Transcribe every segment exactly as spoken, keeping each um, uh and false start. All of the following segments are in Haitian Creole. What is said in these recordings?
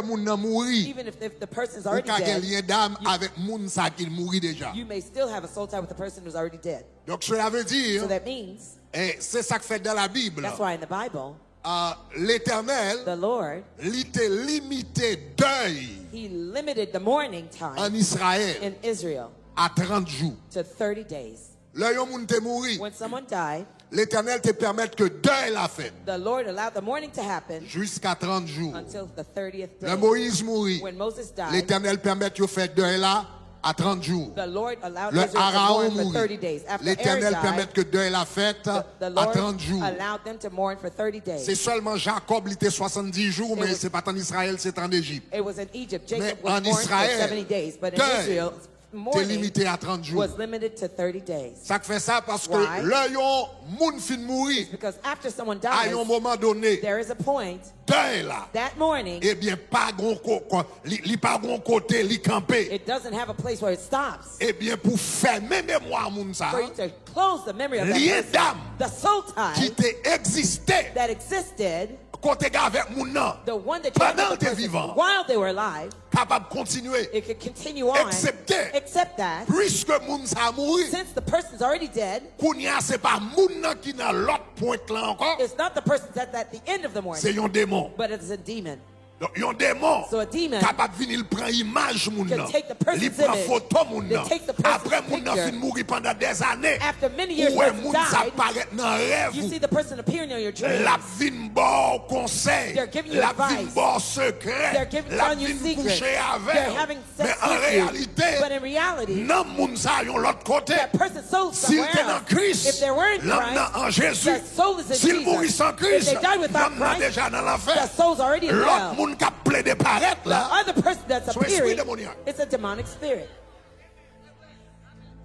moun nan mouri, Even if the, the person's ou already ka gen dead, lyen dam avèk moun sa ki mouri deja. You may still have a soul tie with the person who's already dead. Donk, cela veut So dire, that means eh, se sa k fèt dans la Bible. That's why in the Bible, Ah, Letènèl, the Lord, li te limite dèy He limited the mourning time an Izrayèl in Israel a trant jou. To thirty days. Lè yon moun te mouri, When someone died, Letènèl te pèmèt ke dèy la fèt the Lord allowed the mourning to happen jiska trant jou. Until the thirtieth day. Lè Moyiz mouri, When Moses died, Letènèl pèmèt yo fè dèy la a trant jou. The Lord allowed Lè Israel to Arawon mourn for mouri, thirty days. After Aaron Letènèl pèmèt died, ke dèy la fèt the, the a Lord trant jou. Allowed them to mourn for thirty days. Se sèlman Jakòb li te swasanndis jou, men was- se pa t an Izrayèl, se t an Ejip. It was in Egypt. Men Jacob an was mourned for Izrayèl, seventy days, but in dèy Israel, te mourning limite a trant jou. Was limited to thirty days. Sa k fè sa, paske Why? Lè yon moun fin mouri, Because after someone a yon dies, moman done, there is a point dèy la, that morning, ebyen, pa gon ko, ko, li, li pa gon kote li kanpe. It doesn't have a place where it stops. Ebyen, pou fèmen memwa moun sa, For you to close the memory of that lyen person, dam the soul ki tie te egziste that existed, kote gen avèk moun nan the one that pandan came l te vivan, while they were alive, kapab kontinye. It could continue on, Eksepte, except that piske moun sa mouri, since the person's already dead, kounye a se pa moun nan ki nan lòt pwent lan ankò, it's not the person that's at the end of the mourning, se yon demon. But it's a demon. Donk, yon demon So a demon kapab vini, l pran imaj moun can nan, take the person's li pran image, foto moun then nan. Take the person's Apre moun nan picture. Fin mouri pandan dèzane, After many years ou wè person moun sa died, parèt nan rèv You ou. See the person appearing in your dreams. L ap vin ba w konsèy. They're giving you L ap vin advice. Ba w sekrè. They're giving L ap telling you vin secrets. Kouche avè They're w. Having Men sex an with you. Reyalite, But in reality, nanm moun sa yon lòt kote. That person's soul Si l somewhere te nan else. Kris, If they were in nanm nan Christ, an Jezi. Their soul is in Si l mouri Jesus. San Kris, If they died without nanm nan Christ, Deja nan lanfè. Their soul's already in Lòt hell. Moun k ap plede parèt The la, other person that's se yon espri appearing, demoníak. It's a demonic spirit.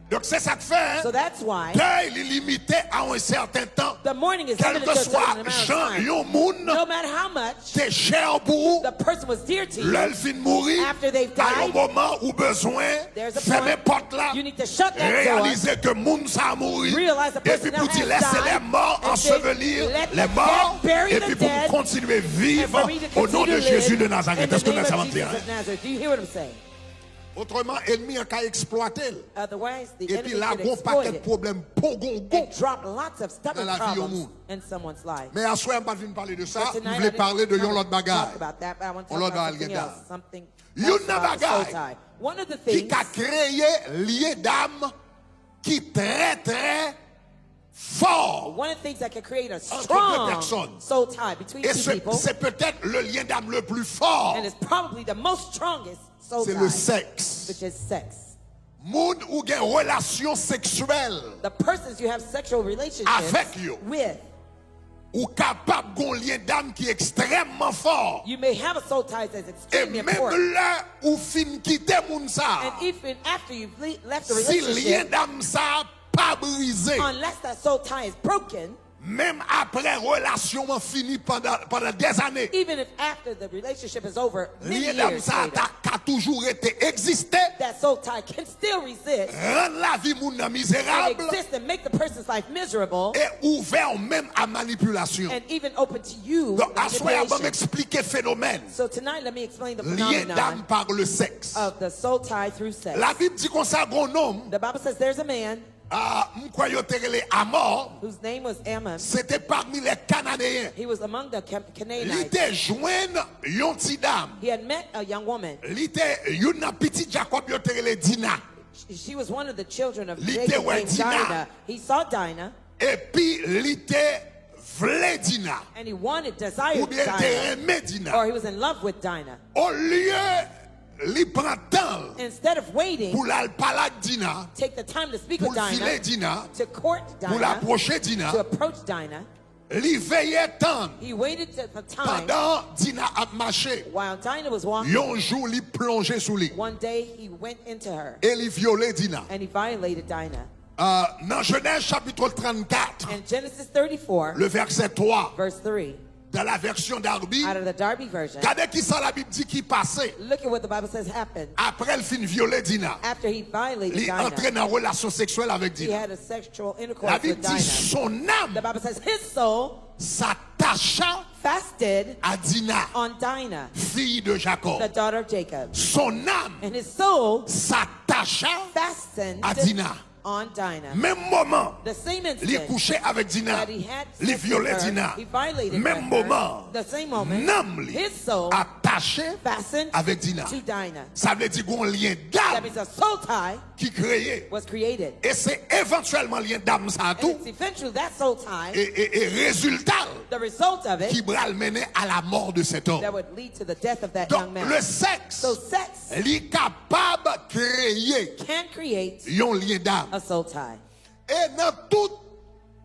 Donk, se sa k fè So that's why dèy li limite a yon sèten tan. The mourning is limited to a Kèlkeswa certain amount of jan time. Yon moun No matter how much te chè pou ou, the person was dear to lè you, l fin mouri, after they've a yon died, moman ou bezwen There's a fèmen point pòt la, you need to shut that door, reyalize ke moun sa a mouri, realize the epi person pou di now has lèse lè died, mò and say, anseveli "Let the lè mò, dead bury the epi pou m dead, kontinye and viv for me to o non continue de to Jezi live de in Nazareth. the Èske w name konprann sa of m ap di a? Jesus of Nazareth." Do you hear what I'm saying? Otreman, ènmi an ka eksplwate l. Otherwise, the Epi enemy la can gon pakèt exploit it pwoblèm pongongong and drop lots of stubborn nan lavi yon problems moun. In someone's life. Men aswè a m pa t vin pale de sa, But m tonight, vle I didn't pale de yon come lòt bagay. Talk about that, but I want to Yon talk lòt about bagay something gen else. dan. Something Youn else nan about the soul bagay tie. One of the ki ka things kreye lyen dam ki trè, trè fò One of the things that can create a entre deux strong personnes. Soul tie between E two se people, se petèt le lyen dam le pli fò. And it's probably the most strongest soul Se tie, le sèks. Which is sex. Moun ou gen relasyon seksyèl The persons you have sexual relationships avèk yo. With, Ou kapab gon lyen dam ki ekstrèmman fò. You may have a soul tie that's E extremely menm important. Lè ou fin kite moun sa, And even after you've le- left the si relationship, lyen dam sa pa brize, unless that soul tie is broken, menm apre relasyon an fini pandan, pandan dèzane, even if after the relationship is over many lyen dam years sa later, ta ka toujou rete egziste, that soul tie can still resist rann lavi moun nan and mizerab, exist and make the person's life miserable e ouvè w menm a manipilasyon. And even open to you Donk, the aswè a, ban m manipulation. Eksplike fenomèn So tonight, let me explain the lyen dam phenomenon par le sèks. Of the soul tie through sex. Labib di konsa, gon nonm, The Bible says there's a man ah, m kwè yo te rele Amò, whose name was Ammon. Se te pami lè Kananeyen. He was among the Can- Li Canaanites. Te jwenn yon ti dam. He had met a young woman. Li te youn nan pitit Jakòb yo te rele Dina. She, she was one of the children of Li te Jacob wè named Dina. Dinah. He saw Dinah, Epi li te vle Dina. And he wanted, desired Oubyen li te Dinah, renmen Dina. Or he was in love with Dinah. Olye li pran tan l Instead of waiting pou l al pale ak Dina, take the time to speak pou with l file Dinah, Dina, to court pou l Dinah, apwoche Dina, to approach Dinah, li veye tan he waited to the time pandan Dina ap mache. While Dinah was walking. Yon jou, li plonje sou li. One day he went into her E li vyole Dina. And he violated Dinah. Ah, nan Jenèz chapit trannkat, In Genesis thirty-four, le vèsè twa, verse three, dans la version Darby, out of the Darby version, gade ki sa Labib di ki pase. Look at what the Bible says happened Apre l fin vyole Dina, after he violated li Dinah. Antre nan relasyon seksyèl avèk He Dina. Had a sexual intercourse Labib with di Dinah. Son âme The Bible says his soul s'attacha fasted à Dina, on Dinah, fille de Jacob. The daughter of Jacob. Son âme And his soul s'attacha fastened à Dina. On Dinah. Menm moman, the same li instant kouche avèk Dina, that he had li sex with vyole her, Dina. He violated Menm her. Moman, The same moment, nanm li his soul atache fastened avèk Dina. To Dinah. Sa vle di gon lyen That dam means a soul tie ki kreye. Was created. E se evantyèlman lyen dam sa a And tou. It's eventually that soul tie, E, e, e rezilta l the result of it, ki pral mennen à la mort de cet homme. That would lead to the death of that Donk, young man. Le sèks, So sex li kapab kreye Can create yon lyen dam. A soul tie. E nan tout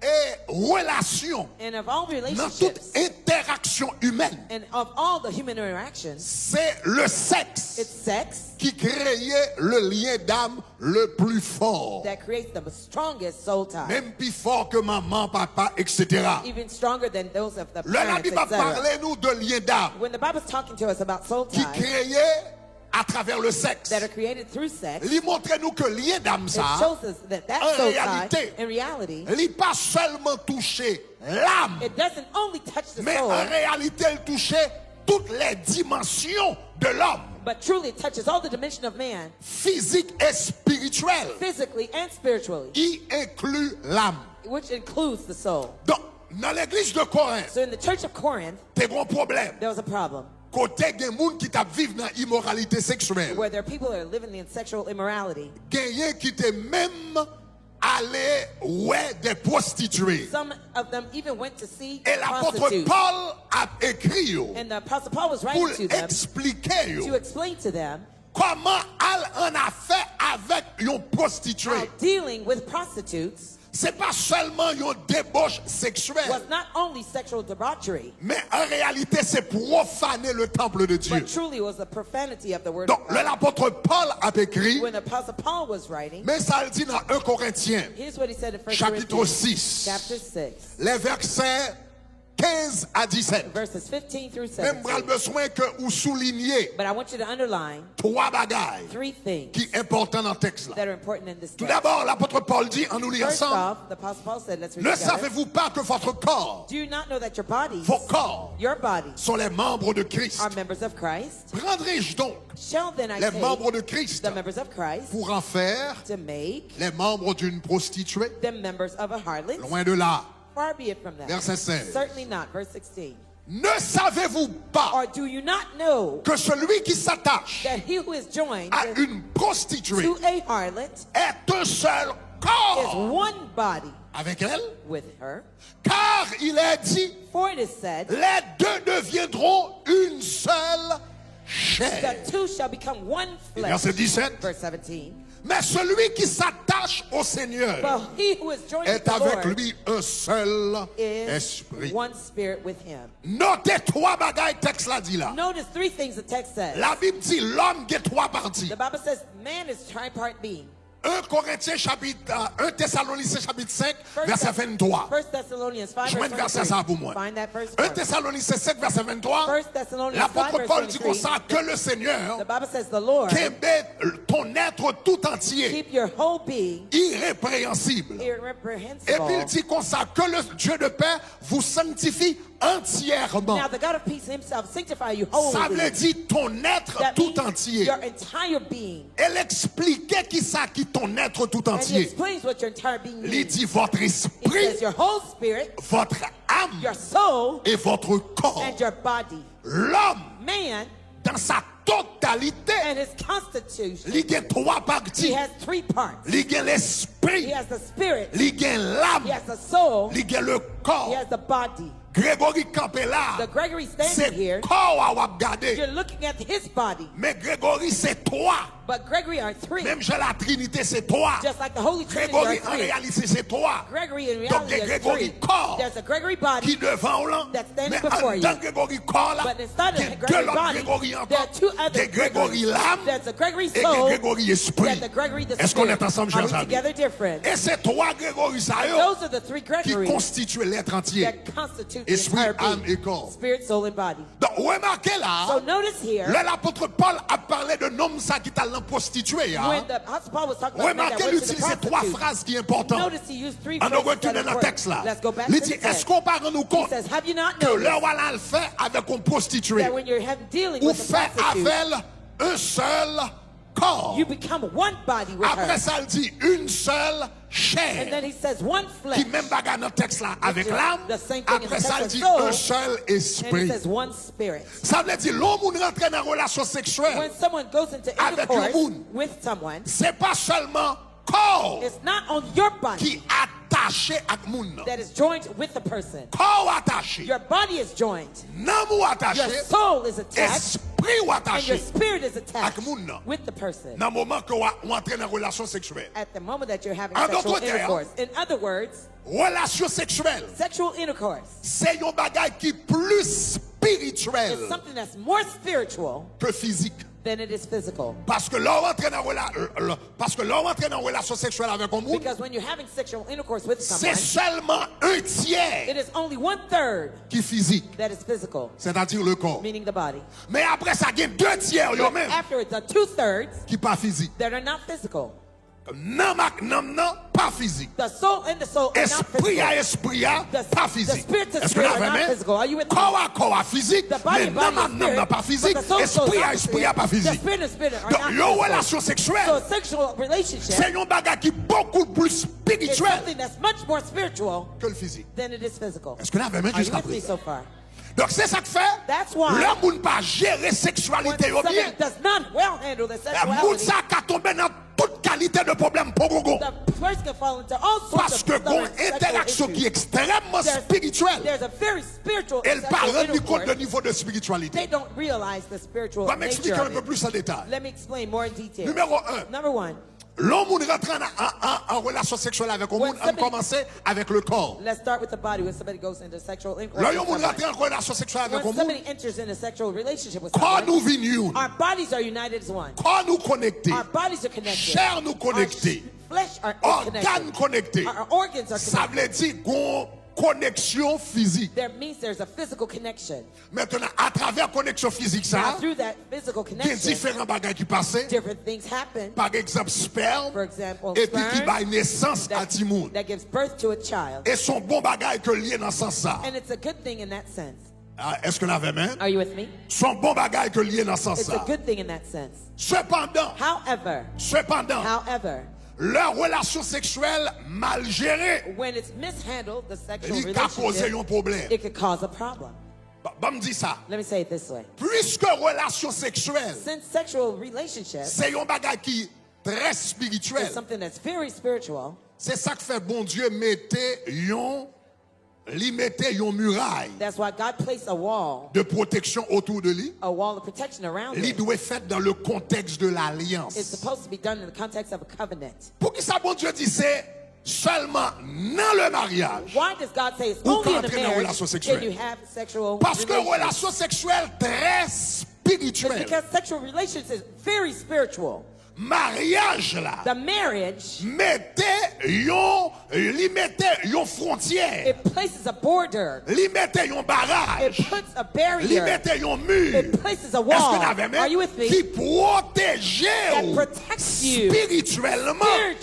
e relasyon, And of all nan tout relationships, entèraksyon imèn, and of all the human interactions, se le sèks it's sex ki kreye le lyen dam le plus fort. That creates the strongest soul tie. Menm pi fò ke manman, papa, et cetera. Even stronger than those of the Lè parents, Labib ap et cetera. Pale nou de lyen dam When the Bible is talking to us about soul ki ties kreye à travers le sexe, That are created through sex, li montre nou ke lyen dam It sa a, shows us that that en soul réalité, tie, in reality, li pa sèlman touche lam, it doesn't only touch the men soul, en réalité, li touche toutes les dimensions de l'homme, but truly it touches all the dimension of man, physique et spirituelle, physically and spiritually, y inclut l'âme. Which includes the soul. Donk, nan legliz de Korent, So in the church of Corinth, te gon pwoblèm. There was a problem Kote gen moun ki t ap viv nan imoralite seksyèl. Where there are people that are living in sexual immorality. Genyen ki te menm ale wè de pwostitye. Some of them even went to see E lapot prostitutes. Pòl ap ekri yo And the Apostle Paul was pou writing l to them eksplike to yo explain to them kòman al an afè avèk yon pwostitye. How dealing with prostitutes Se pa sèlman yon debòch seksyèl, was not only sexual debauchery, men an reyalite se pwofane le temple de Dieu. But truly was the profanity of the word Donk, of lè God. Lapot Pòl ap ekri, When the Apostle Paul was writing, men sa l di nan en Korentyen, Here's what he said in First chapitre Corinthians six, chapter six, les versets quinze à dix-sept. Verses fifteen through Men m pral seventeen. Bezwen ke ou soulinye But I want you to underline twa bagay three things ki enpòtan nan tèks la. That are important in this Tout text. D'abord, lapot Pòl di, ann nou li First ansanm, off, the Apostle Paul said, let's read Ne together. Savez-vous pas que votre corps, Do you not know that your bodies, vos corps, your bodies, sont les membres de Christ? Are members of Christ? Prendrai-je donc Shall then I les take membres de Christ the members of Christ pour en faire to make les membres d'une prostituée? Them members of a harlot? Loin de là. Far be it from that. Verset seize. Certainly not. Verse sixteen. Ne savez-vous pas Or do you not know que celui qui s'attache that he who is joined à une prostituée to a harlot est un seul is corps one body avec elle? With her? Car il est dit, For it is said, les deux deviendront une seule chair. The two shall become one Et verset flesh. dix-sept. Verse seventeen. Mais celui qui s'attache au Seigneur But he who is joined with est the avec Lord lui un seul is esprit. One spirit with him. Note twa bagay tèks la di la. Notice three things the text says. Labib di lòm gen twa pati. The Bible says man is tripart being. En Korentyen chapit, euh, en Tesalonisyen chapit senk, First vèsè Thess- venntwa. First Thessalonians five, Jwenn verse vèsè sa pou twenty-three. Mwen. Find that first En part. Tesalonisyen senk, vèsè venntwa, First Thessalonians five, lapot verse Pòl di twenty-three. Konsa, que le Seigneur The Bible says the Lord kenbe ton être tout entier, keep your whole being irrépréhensible. Irreprehensible. Epi l di konsa, que le Dieu de paix vous sanctifie entièrement. Now the God of peace himself sanctify you wholly. Sa vle di ton être That tout means entier. Your entire being. E l eksplike ki sa ki ton être tout And he entier. Explains what your entire being Li means. Di votre He esprit, says your whole spirit, votre âme your soul, et votre corps. And your body. L'homme, man, dans sa totalité, and his constitution, li gen twa pati. He has three parts. Li gen He lespri, has the spirit. Li gen lam, He has the soul. Li gen le kò. He has the body. Gregory kanpe la. The Gregory standing here. Se kò a w ap gade. You're looking at his body. Men Gregory se twa. But Gregory are three. Menm jan Latrinite se twa. Just like the Holy Trinity Gregory are three. An reyalite se twa. Gregory in Donk reality gen is Gregory three. Kò There's a Gregory body ki devan w lan. That's standing Men before you. Anndan Gregory Kò la, But inside of gen the de Gregory lòt body, Gregory ankò. There are two other Gen Gregory Gregories. Lam There's a Gregory e gen soul. Gregory Espri. There's a Gregory the Èske w spirit. nèt ansanm, Are chers we amis? Together different? E se twa Gregory sa yo Those are the three ki Gregories konstitye lèt antye. That constitute the Esprit, entire âme being. Et corps. Spirit, soul, and body. Donk, remake la, So notice here, lè lapot Pòl ap pale de nonm sa ki t al nan pwostitye a, remake l itilize twa fraz ki enpòtan. An nou retounen nan tèks la. Li di, èske w pa rann ou kont ke lè w al al fè avèk yon pwostitye, ou fè avè l yon sèl kò? Apre sa, l di, yon sèl chè. Ki menm bagay nan tèks la avèk lam. Apre sa, l di, yon sèl espri. Sa vle di, lè yon moun rantre nan relasyon seksyèl avèk yon moun, se pa sèlman kò w ki atache ak moun nan. Kò w atache. Nanm ou atache. Espri w atache ak moun nan. Nan moman ke w a- w antre nan relasyon seksyèl. An dòt tè, relasyon seksyèl se yon bagay ki plis espirityèl ke fizik. Paske lè w antre nan rela- l- l- paske lè w antre nan relasyon seksyèl avèk yon moun, se sèlman yon tyè ki fizik. Sètadi le kò. Men apre sa, gen de tyè yo menm ki pa fizik. Nanm ak nanm nan pa fizik. Espri a, espri a pa fizik. Èske n avè m? Kò a, kò a fizik, men nanm a, nanm nan pa fizik. Espri a, espri a pa fizik. Donk, yon relasyon seksyèl se yon bagay ki bokou plis espirityèl ke l fizik. Èske n avè m jiskaprezan? Donk, se sa k fè, lè moun pa jere seksyalite yo byen, moun sa ka tonbe nan tout kalite de pwoblèm pogongon. Paske gon entèraksyon ki ekstrèmman espirityèl e l pa rann li kont de nivo de espirityalite. Ban m eksplike yon pe plis an detay. Nimewo en, lè yon moun rantre an, an, an, an relasyon seksyèl avèk yon moun, ann kòmanse avèk le kò. Lè yon moun rantre an relasyon seksyèl avèk yon moun, kò nou vin youn. Kò nou konekte. Chè nou konekte. Ògàn konekte. Sa vle di gon koneksyon fizik. Mentnan, atravè koneksyon fizik sa a, gen diferan bagay ki pase. Pa egzanp, spèm, epi ki bay nesans a timoun. E se yon bon bagay ke l ye nan sans sa a. A, èske n avè m? Se yon bon bagay ke l ye nan sans sa a. Sepandan, sepandan, lè relasyon seksyèl mal jere, li ka koze yon pwoblèm. Ba- Ban m di sa. Piske relasyon seksyèl se yon bagay ki trè espirityèl, se sa k fè Bondye mete yon, li mete yon miray de pwoteksyon otou de li. Li dwe fèt dans le contexte de l'alyans. Poukisa Bondye di se sèlman nan le maryaj ou ka antre nan relasyon seksyèl? Paske relasyon seksyèl trè espirityèl. Maryaj la mete yon, li mete yon fwontyè. Li mete yon baraj. Li mete yon mi. Èske n avè m? Ki pwoteje w espirityèlman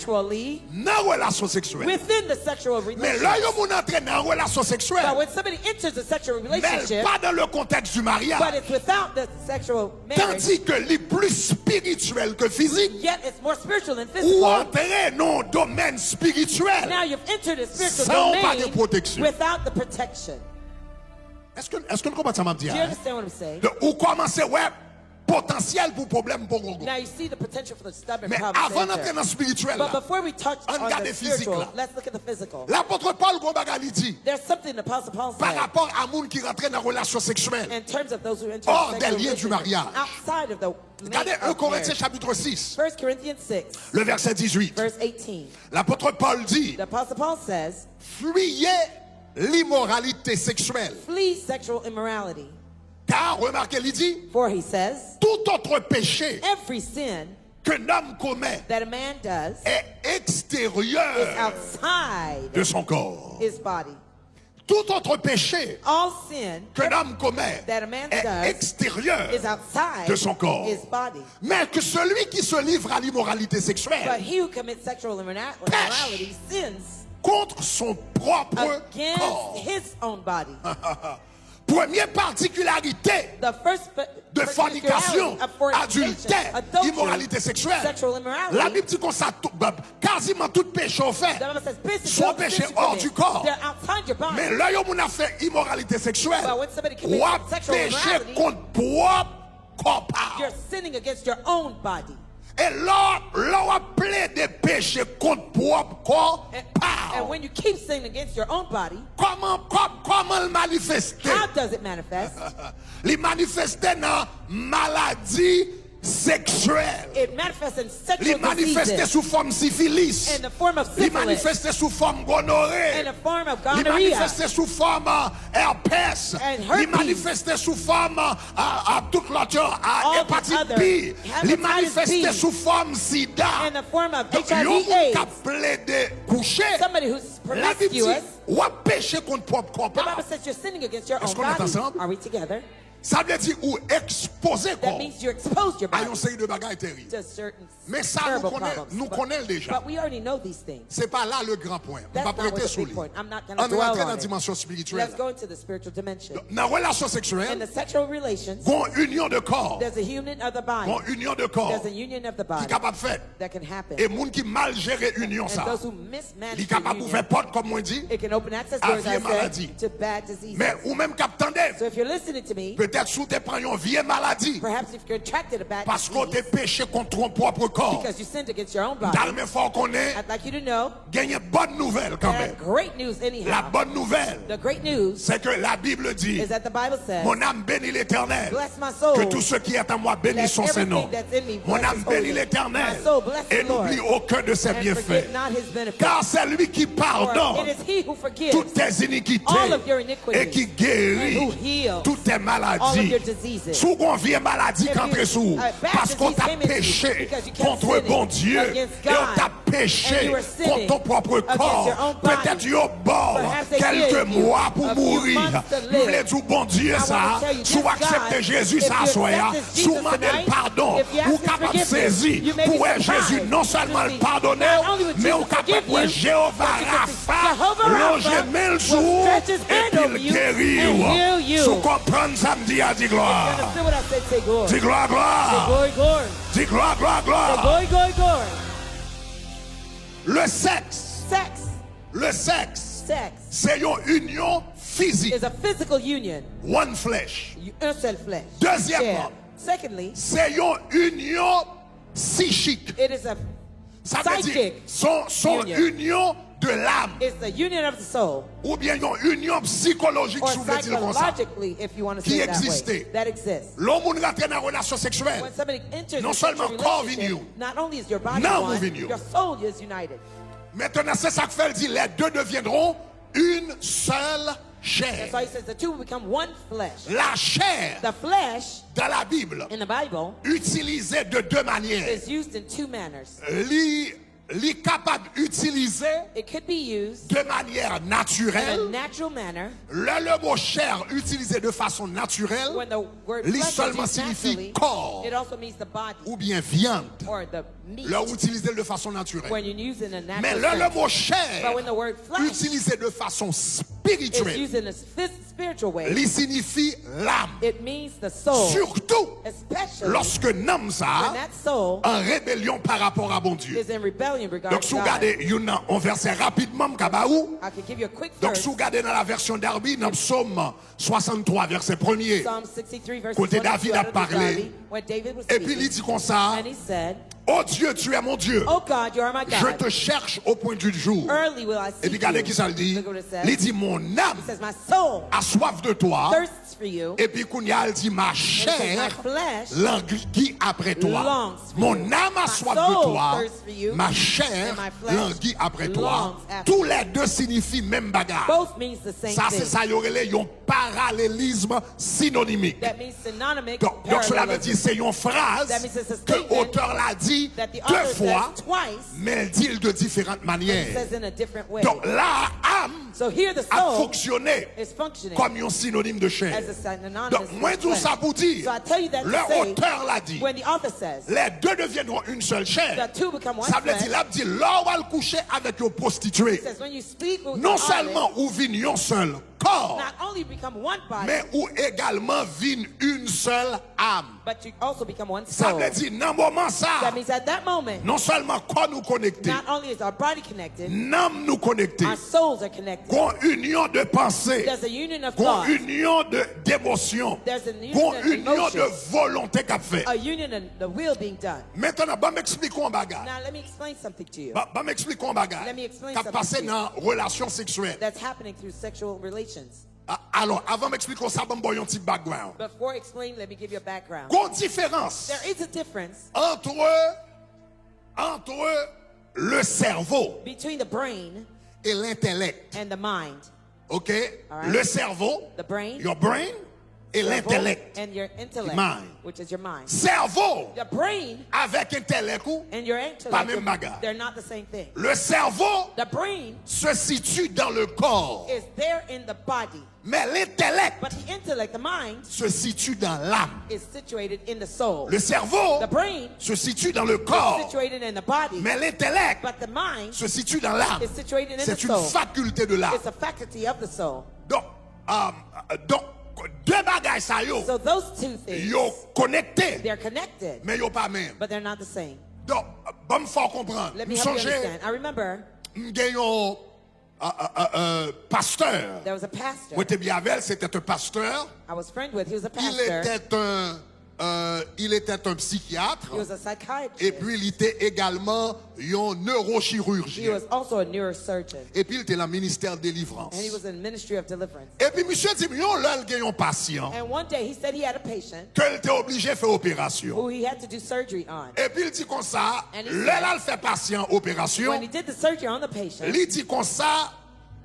nan relasyon seksyèl. Men lè yon moun antre nan relasyon seksyèl, men l pa dans le contexte du mariage, tandike li plis espirityèl ke fizik, ou antre nan yon domèn espirityèl san w pa gen pwoteksyon. Èske, èske n konprann sa m ap di a? Donk, ou kòmanse wè potansyèl pou pwoblèm pogongon. Men avan n antre nan espirityèl la, ann gade fizik la. Lapot Pòl gon bagay li di pa rapò a moun ki rantre nan relasyon seksyèl hors des liens du mariage. Gade en Korentyen chapit sis, le vèsè dizuit. Lapot Pòl di, fuyez l'immoralité sexuelle. Car, remake, li di, tout autre péché qu'un homme commet est extérieur de son corps. Tout autre péché All sin que l'homme commet that a man est does extérieur is outside de son corps. His body. Mais que celui qui se livre à l'immoralité But sexuelle he who commits sexual immora- immorality sins contre son propre against corps. His own body. Première particularité The first p- de fornication, particularity of fornication, adultère, adultery, immoralité sexuelle. Sexual immorality. La Bib di konsa, tout, bah, quasiment tout péché ou fè, The Bible says, "Business son all the péché sins you hors commit, du corps. They're outside your body." Men lè yon moun ap fè imoralite seksyèl, But when somebody commits w ap sexual peche immorality, kont pwòp kò pa w. You're sinning against your own body. E lè w ap plede peche kont pwòp kò And, pa and w, when you keep sinning against your own body, kòman, kò- kòman l manifeste? How does it manifest? Li manifeste nan maladi seksyèl. It manifests in Li sexual manifeste diseases, sou fòm sifilis. In the form of Li syphilis, manifeste sou fòm gonore. In the form of Li gonorrhea. Manifeste sou fòm, euh, herpès. And Li herpes. Manifeste sou fòm, euh, euh, euh, tout lòt yo, euh, All the hepatit other B. Li hepatitis manifeste B. Sou fòm sida. In the form of Donk, H I V yon moun k ap AIDS. Plede kouche. Somebody who's Labib di, promiscuous. W ap peche kont pwòp kò The pa Bible w. Says you're sinning against your Est-ce own qu'on est body. Ensemble? Are we together? Sa vle di ou ekspoze kò That means you expose your a yon body seri de bagay terib. To certain Men sa nou terrible konnen, problems. Nou But, konnen l deja. But we already know these things. Se pa la le gran pwen. M That's p ap not what rete the sou big li. Point. I'm not going to Ann dwell rantre on nan it. Dimansyon espirityèl. Let's go into the spiritual dimension. Nan relasyon In seksyèl, the sexual relation, gon inyon de kò. There's a union of the body. Gon inyon de kò. There's a union of the Ki body kapab fèt. That can happen. E moun ki mal jere inyon And sa, those who mismanage li the kapab ouvè union, pòt, kòm mwen di, It can open access a doors, vye I maladi. Said, to bad diseases. Men ou menm k ap tande m, So if you're listening to me, petèt si w te pran yon vye maladi, perhaps you've contracted a bad paske w te disease peche kont w pwòp kò. Because you sinned against your own M ta body. Renmen fè w konnen, I'd like you to know genyen bòn nouvèl that I kanmenm. Have great news anyhow. La bonne nouvelle, The great news c'est que la Bible dit, is that the Bible says, Mon âme bénit l'Éternel. Bless my soul. Que tout ce qui est en moi bénisse Let son saint nom. Everything that's in me Mon bless âme his holy bénit name. L'Éternel My soul bless et the Lord. N'oublie aucun de ses And bienfaits. Forget not his benefits. Car c'est lui qui For pardonne it is he who forgives toutes tes iniquités all of your et iniquities qui guérit and who heals toutes tes all of maladies. Your diseases. Si w gen yon vye maladi k antre sou ou, paske w t ap peche kont Bondye, e w t ap peche kont w pwòp kò, petèt yo ba w kèlke mwa pou w mouri. M vle di w, Bondye sa a, si w aksepte Jezi sa aswè a, si w mande l padon, ou kapab sezi pou w wè Jezi non sèlman l padone w, men ou kapab wè Jewova Rafa lonje men l sou ou epi l geri w. Si w konprann sa m di a, di glwa. Di glwa, glwa. Di glwa, glwa, glwa. Le sexe. Le sexe. Se yon inyon fizik. Is a physical union. One flesh. Un seul flesh. Dezyèmman, se yon inyon sichik. It is a Sa vle di, se yon inyon de lam. It's the union of the soul. Oubyen yon inyon sikolojik, si w vle di l konsa, ki egziste. Lè yon moun rantre nan relasyon seksyèl, non sèlman kò w vin yon, nanm ou vin yon. Mentnan, se sa k fè l di, les deux deviendront une seule chair. La chair, dans la Bible, utilisée de deux manières. Li Li kapab itilize de manyè natirèl. Lè le mo chair itilize de fason natirèl, li sèlman siyifi kò oubyen vyann. Lè w itilize l de fason natirèl. Men lè le mo chair itilize de fason espirityèl, li siyifi lam. Sitou lòske nanm sa a an rebelyon pa rapò a Bondye. Donk, si w gade youn nan, yon vèsè rapidman m ka ba ou. Donk, si w gade nan la version Darby, nan Psaume soixante-trois, vèsè premye, kote David ap pale, epi li di konsa, Ô Dieu, tu es mon Dieu. Je te cherche au point du jour. Epi gade kisa l di. Li di, Mon âme a soif de toi. Epi kounye a, l di, Ma chair languit après toi. Mon âme a soif de toi. Ma chair languit après toi. Tou lè de siyifi menm bagay. Sa se sa yo rele yon paralelisme sinonimik. Donk, sela vle di se yon fraz ke otè la di de fwa, men l di l de diferan manyè. Donk, la a, âme So here the ap soul fonksyone is functioning kòm yon sinonim de as chè. a synonymous Donk, mwen di w sa pou di, So I tell you that lè to say, otè la di, when the author says, les deux deviendront une seule chair, the two become one sa vle di, flesh, l ap di, lè w al kouche avèk yon pwostitye, he says, when you sleep with non the harlot, sèlman ou vin yon sèl kò, not only become one body, men ou egalman vin yon sèl am. but you also become one Sa soul. vle di, nan moman sa, That means at that moment, non sèlman kò nou konekte, not only is our body connected, nanm nou konekte. Our souls are connected. Gon inyon de panse, There's a union of gon thought, inyon de devosyon, There's a union gon of inyon de emotions. volonte k ap fèt. A union and the will being done. Mentnan, ban m eksplike w yon bagay. Now let me explain something to you. Ban ban m eksplike w yon bagay Let me explain k ap something pase to you. Nan relasyon seksyèl. That's happening through sexual relations. A- Alò, avan m eksplike w sa, ban m ba w yon ti background. Before I explain, let me give you a background. Gon diferans There is a difference antre, antre le cerveau between the brain et l'intellect. and the mind. OK? All right. Le cerveau, The brain, your brain, et the l'intellect. and your intellect, Mind. Which is your mind. Cerveau The brain avèk entèlèk ou, and your pa intellect, menm bagay. They're not the same thing. Le cerveau The brain se situe dans le corps, is there in the body, mais l'intellect but the intellect, the mind, se situe dans l'âme. Is situated in the soul. Le cerveau The brain se situe dans le is corps, situated in the body, mais l'intellect but the mind se situe dans l'âme. Is situated in the C'est une soul. Faculté de l'âme. It's a faculty of the soul. Donk, euh, donk, de bagay sa yo, So those two things, yo konekte, they're connected, men yo pa menm. But they're not the same. Donk, ban m fè w konprann. Let M me help you sonje, understand. I remember m gen yon euh, euh, euh, euh, pastè. There was a pastor Mwen te byen avè l, se te yon pastè. I was friend with. He was a Il pastor. était un, euh, il était un psychiatre. He was a psychiatrist. Epi li te egalman yon He newochirurjyen. Was also a neurosurgeon. Epi li te nan ministè delivrans. And he was in ministry of deliverance. Epi misye di m yon lè l gen yon pasyan And one day he said he had a patient ke l te oblije fè operasyon. Who he had to do surgery on. Epi l di konsa, And he lè said, l al fè pasyan an operasyon, When he did the surgery on the patient, li di konsa,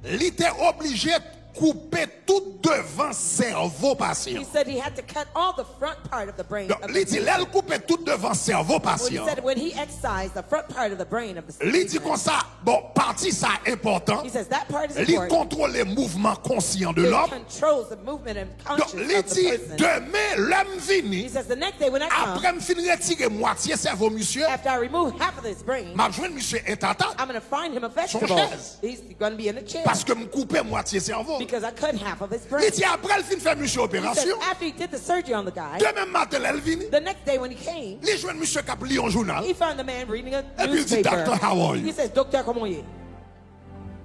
li te oblije koupe tout devan sèvo he pasyan. Said he had to cut all the front part of the brain. Donk, Of li the di lè l koupe tout devan sèvo When he pasyan, said when he excised the front part of the brain of the li di patient, konsa, bon, pati sa enpòtan, He says that part is li important. Kontwole mouvman konsyan de It lòm. Controls the movement and Donk, conscious li of the di, person. Demen, lè m vini, He says the next day when I come, apre m fin retire mwatye sèvo misye, After I remove half of his brain, m ap jwenn misye entata. I'm going to find him a Son vegetable. Chèz. He's going to be in a chair. Paske m koupe mwatye sèvo. Because I cut half of his Li brain. Di apre l fin fè misye He says operasyon, after he did the surgery on the guy, demen maten lè l vini, the next day when he came, li jwenn misye k ap li yon jounal. He found the man reading a Epi l di, newspaper. Doctor, how are you? He says, Docteur, comment est?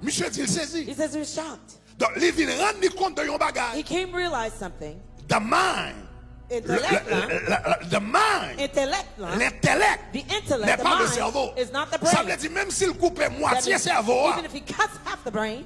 Misye di l sezi. He says he was shocked. Donk, li vin rann li kont de yon bagay. He came realize something. The mind. Entèlèk la. Le- le- le- the mind. Entèlèk la. L'intellect. The intellect, N'est the mind, Pas le cerveau. Is not the Sa brain. Vle di, menm si l koupe That mwatye means, sèvo a, Even if he cuts half the brain,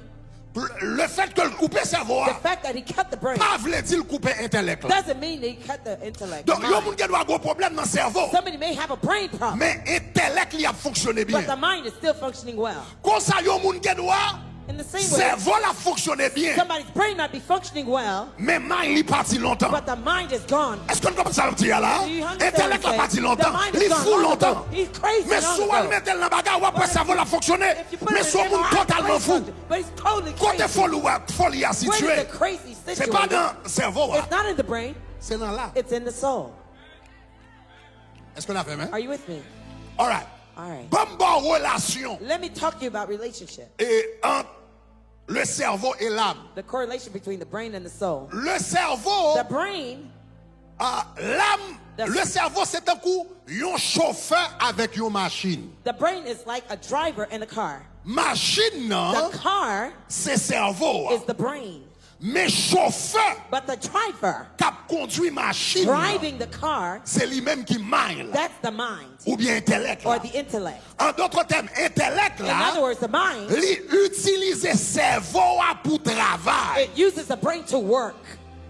le fèt ke l koupe sèvo the a, Fact that he cut the brain pa vle di l koupe entèlèk la. Doesn't mean that he cut the intellect. Donk, The yon mind. Moun gen dwa gen pwoblèm nan sèvo, Somebody may have a brain problem, men entèlèk li ap fonksyone But the byen. Mind is still functioning well. Konsa, yon moun gen dwa In the same way, sèvo l ap fonksyone byen, Somebody's brain might be functioning well, men mind li pati lontan. But the mind is gone. Èske nou konprann sa m ap di a la? Do you understand Entèlèk la what I'm pati saying? Lontan. The mind is Li gone fou long lontan. Ago. He's crazy. Men si w al mete l nan bagay, w ap wè sèvo l ap fonksyone. Men se yon moun totalman fou. Kote foli a, foli a sitye? Se pa nan sèvo a. It's not in the brain. Se nan la. It's in the soul. Èske n avè m? Are you with me? Alright. All right. Ban m ba w relasyon. Let me talk to you about relationship. E ant le cerveau et l'âme. The correlation between the brain and the soul. Le cerveau, The brain, ah, l'âme, The- le cerveau se tankou yon chofè avèk yon machin. The brain is like a driver in a car. Machin nan, The car se sèvo a. Is the brain. Men chofè But the driver k ap kondwi machin nan, driving the car, se li menm ki mind la, That's the mind oubyen entèlèk or la. The intellect. An dòt tèm, entèlèk In la, other words, the mind Li itilize sèvo a pou travay. It uses the brain to work.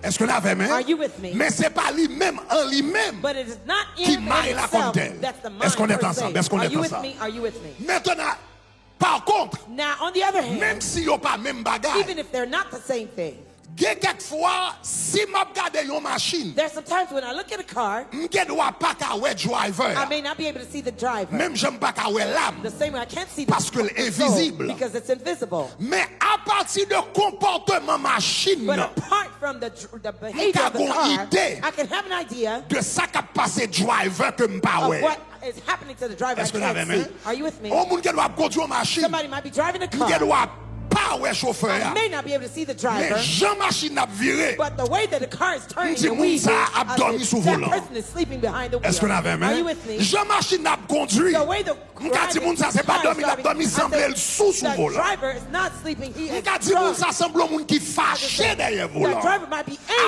Èske n avè m? Are you with me? Men se pa li menm an li menm But it is not ki in mind la itself. Kòmtèl. That's the mind Èske n per ansanm? Se. Èske n Are you with ansanm? Me? Are you with me? Mentnan, pa kont, Now, on the other hand, menm si yo pa menm bagay, Even if they're not the same thing, Gen kèk fwa, si m ap gade yon machin, There's sometimes when I look at a car, m gen dwa pa ka wè driver I a. May not be able to see the driver. Menm jan m pa ka wè lam. The same way I can't see the Paske l the soul envizib. Because it's invisible. Men ap Pati de konpòtman machin But nan, apart from the, dr- the m behavior ka of the gon car, ide I can have an idea de sa k ap pase driver ke m pa of wè. What is happening to the driver I Èske n avè can't m? See. Are you with me? Yon moun gen dwa ap kondui yon machin. Somebody might be driving a M gen car. dwa pa wè chofè I a. May not be able to see the Men driver, jan machin nan ap vire, but the way that the car is m turning di and moun weaving, sa ap I dòmi said, sou that volan. person is sleeping behind the wheel. Èske n avè m? Are you with me? Jan machin nan ap kondui, The way the m ka di moun sa se pa dòmi l ap dòmi, sanble l sou sou volan. M ka di moun sa sanble yon moun ki fache dèyè volan.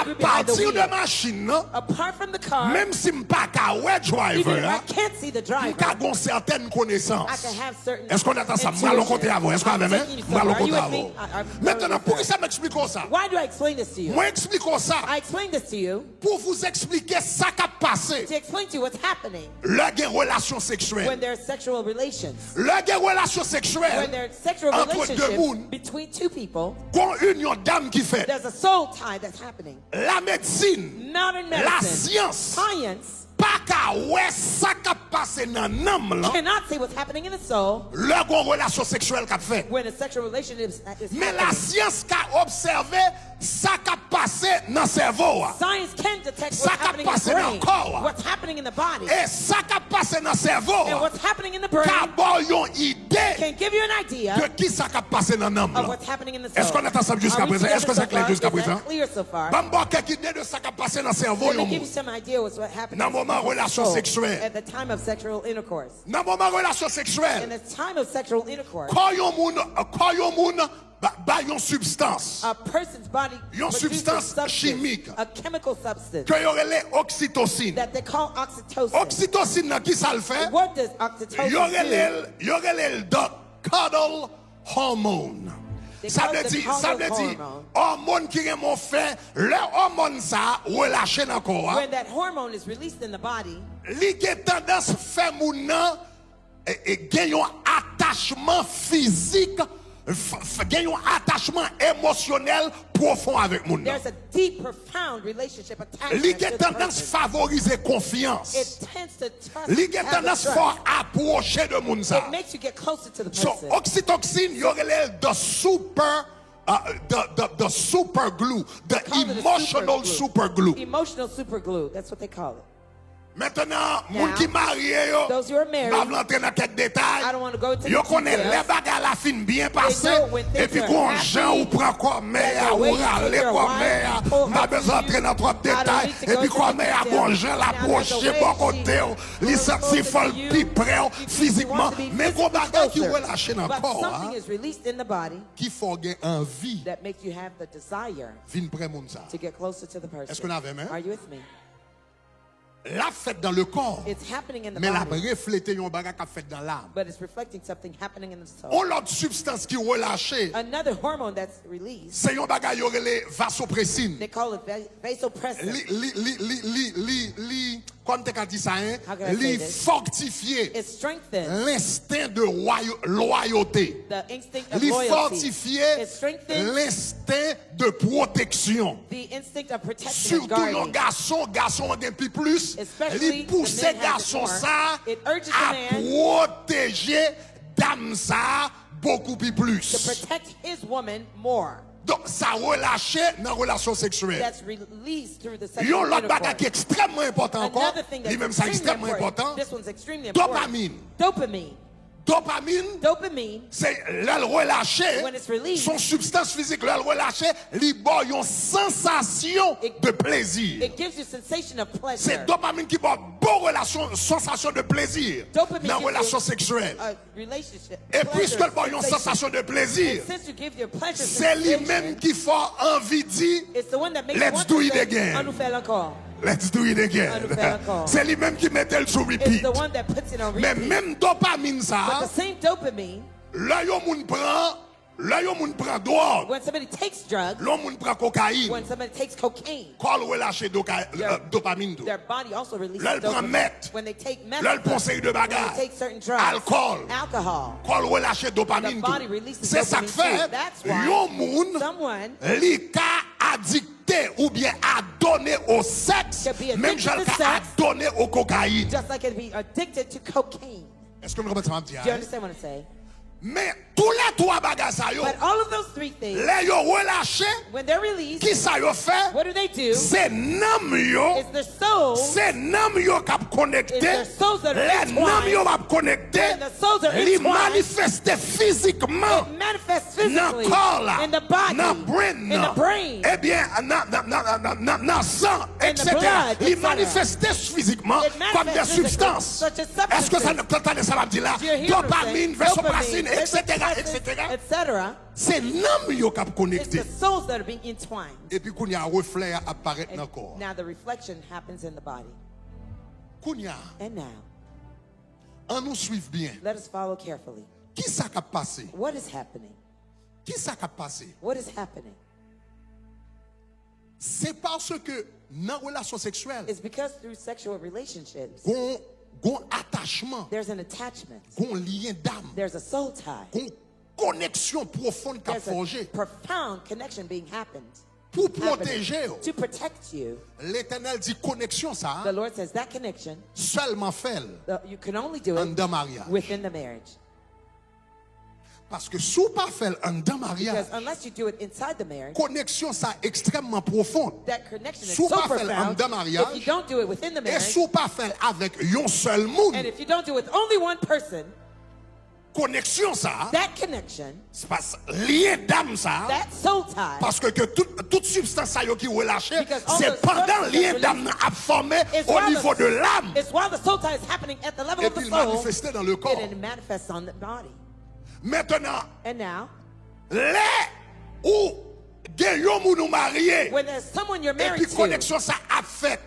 Apati de machin nan, menm si m pa ka wè driver a, m ka gon sètèn konesans. Èske w nèt ansanm? M pral yon kote avè w. Èske w avè m? M pral yon kote avè w. Mentnan, poukisa m eksplike w sa? Mwen eksplike w sa pou vous expliquer sa k ap pase lè gen relasyon seksyèl. Lè gen relasyon seksyèl ant de moun, gon inyon dam ki fèt. Lamedsin, lasyans pa ka wè sa k ap pase nan nanm lan lè gon relasyon seksyèl k ap fèt. Men lasyans ka obsève sa k ap pase nan sèvo a. Sa k ap pase nan kò a. E sa k ap pase nan sèvo a ka ba w yon ide de ki sa k ap pase nan nanm lan. Èske w nèt ansanm jiska prezan? Èske sa klè jiska prezan? Ban m ba w kèk ide de sa k ap pase nan sèvo yon moun nan moman relasyon seksyèl. Nan moman relasyon seksyèl, kò yon moun, kò yon moun ba, ba yon sibstans, yon sibstans chimik ke yo rele oksitosin. Oksitosin nan, ki sa l fè? Yo rele l, yo rele l the cuddle hormone. Sa vle di, sa vle di òmòn ki renmen w fè, lè òmòn sa a relache nan kò a, li gen tandans fè moun nan e, e, gen yon atachman fizik, f- f- gen yon atachman emosyonèl pwofon avèk moun nan. Li gen tandans favorize konfyans. Li gen tandans fè w apwoche de moun sa. So, oksitoksin, yo rele l the super, uh, the, the, the super glue, the emotional super glue. Mentnan, moun ki marye yo, m pa vle antre nan kèk detay. Yo konnen lè bagay la fin byen pase, epi gon jan ou pran kòmè a, ou rale kòmè a. M pa bezwen antre nan twòp detay. Epi kòmè a gon jan l apwoche bò kote w, li santi fò l pi prè w fizikman. Men gon bagay ki relache nan kò a ki fè w gen anvi vin prè moun sa. Èske n avè m? L ap fèt dans le corps, men l ap reflete yon bagay k ap fèt nan lam. On lòt sibstans ki relache, se yon bagay yo rele vasopresin. Li, li, li, li, li, li, li, kòman m te ka di sa, en? Li fòtifye lensten de lwayote. Li fòtifye lensten de pwoteksyon. Sitou yon gason, gason an gen pi plis, li pouse gason sa a pwoteje dam sa a bokou pi plis. Donk, sa relache nan relasyon seksyèl. Yon lòt bagay ki ekstrèmman enpòtan ankò, li menm sa ekstrèmman enpòtan, dopamin. Dopamin, se lè l relache, se yon sibstans fizik, lè l relache, li ba w yon sansasyon de plezi. Se dopamin ki ba w bon relasyon, sansasyon de plezi nan relasyon seksyèl. E piske l ba w yon sansasyon de plezi, se li menm ki fè w anvi di, let's do it again. Let's do it again. Se li menm ki mete l sou repeat. Men menm dopamin sa a, lè yon moun pran, lè yon moun pran dwòg, lè yon moun pran kokayin, kò l relache dopamin tou. Lè l pran mèt, lè l pran seri de bagay, alkòl, kò l relache dopamin tou. Se sa k fè yon moun, li ka adikte oubyen adone o sèks menm jan l ka adone o kokayin. Èske nou konprann sa m ap di a? Men Toulètwa bagay sa yo, But all of those three things, lè yo relache, when they're released, ki sa yo fè? What do they do? Se nanm yo, It's the soul. Se nanm yo k ap konekte. It's their souls that are Lè nanm entwined. Yo ap konekte, When the souls are li entwined, manifeste fizikman It manifests nan physically kò la, in the body, nan brain in the nan. Brain. Ebyen, nan, nan, nan, nan, nan, nan san, In the et cetera. Blood, Li et cetera. Manifeste fizikman It kòm de manifests physically, sibstans. Such as Èske sa substances. N ap tande sa m ap di la? Do you hear what I'm Dopamine, saying? vasopresine, Dopamine, et cetera, et cetera. Et cetera. Se nanm yo k ap It's konekte. The souls that are being entwined. Epi kounye a, reflè a ap parèt nan kò. Now the reflection happens in the body. Kounye a, And now, an nou swiv byen. Let us follow carefully. Ki sa k ap pase? What is happening? Ki sa k ap pase? What is happening? Se paske nan relasyon seksyèl, It's because through sexual relationships, gon, gon atachman, there's an attachment, gon lyen dam, there's a soul tie, gon koneksyon pwofon k ap there's a fòje profound connection being happened, pou happening pwoteje w. To protect you. Letènèl di koneksyon sa The a Lord says that connection sèlman fè l uh, you can only do it anndan maryaj. Within the marriage. Paske si w pa fè l anndan maryaj, Because unless you do it inside the marriage, koneksyon sa ekstrèmman pwofon. That connection is Si w so pa fè l profound. Anndan maryaj, If you don't do it within the e marriage, si w pa fè l avèk yon sèl moun, and if you don't do it with only one person, koneksyon sa a, that connection, se pa s- lyen dam sa a, that soul tie, paske ke tout, tout sibstans sa yo ki relache, Because all se those pandan substances lyen that dam nan ap fòme is o while nivo de the, lam. Is while the soul tie is happening at the level of Epi the l soul, manifeste nan le kò. It manifests on the body. Mentenan, And now, lè ou gen yon moun ou marye, when there's someone you're married epi to, koneksyon sa ap fèt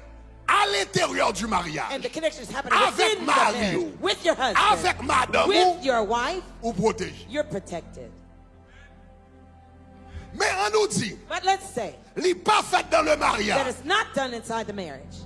a lenteryè di maryaj, and the connection is happening avèk within the mari marriage, ou, with your husband, avèk madanm with ou, your wife, ou pwoteje. You're protected. Men an nou di, But let's say li pa fèt dan le that maryaj. It's not done inside the marriage.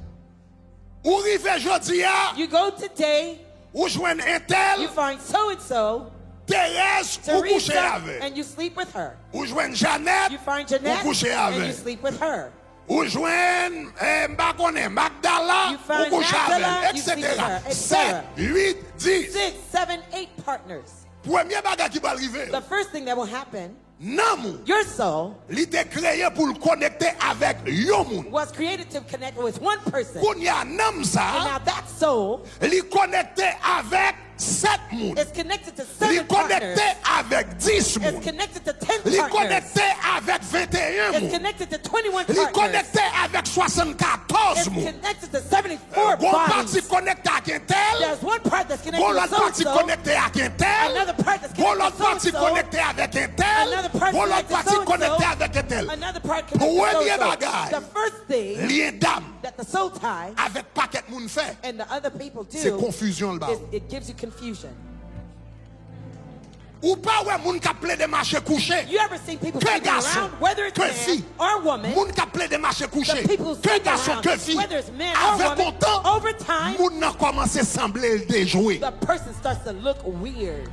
Ou rive jodi a, You go today, ou jwenn entèl, you find so and so, Terèz, ou kouche Teresa, avè. And you sleep with her. Ou jwenn Janèt, You find ou Jeanette, kouche and you avè. Sleep with her. Ou jwenn, eh, m pa konnen, Magdala, You ou find kouche avè, Magdala, you sleep with et cetera. her, et Sèt, cetera. Uit, dis. Six, seven, eight partners. Premye bagay ki pral rive, The first thing that will happen, nanm ou, your soul li te kreye pou l konekte avèk yon moun. Was created to connect with one person. Kounye a, nanm sa And now that soul li konekte avèk sèt moun. Is connected to Li seven partners. Konekte avèk dis moun. Is connected to ten Li partners. Konekte avèk venteyen Is moun. Connected to twenty-one Li partners. Konekte avèk swasannkatòz Is moun. Connected to seventy-four Gon bodies. Pati konekte ak entèl. There's one part that's connected Gon to lòt pati so-and-so. Konekte ak entèl. Another part that's Gon connected lòt to pati so-and-so. Konekte avèk entèl. Another part Gon lòt connected to Pati so-and-so. Konekte avèk entèl. Another part connected to Premye so-and-so. Bagay, The first thing lyen dam that the soul tie avèk pakèt moun fè. And the other people do Se konfizyon l ba is ou. It gives you confusion. Ou pa wè moun k ap plede mache kouche? You ever seen people Ke sleeping gason, around, whether it's ke man fi. Or woman, Moun k ap plede mache kouche. The people Ke sleeping gason, around, ke fi. Whether it's man or Avèk woman, yon tan, over time, moun nan kòmanse sanble l dejwe. The person starts to look weird.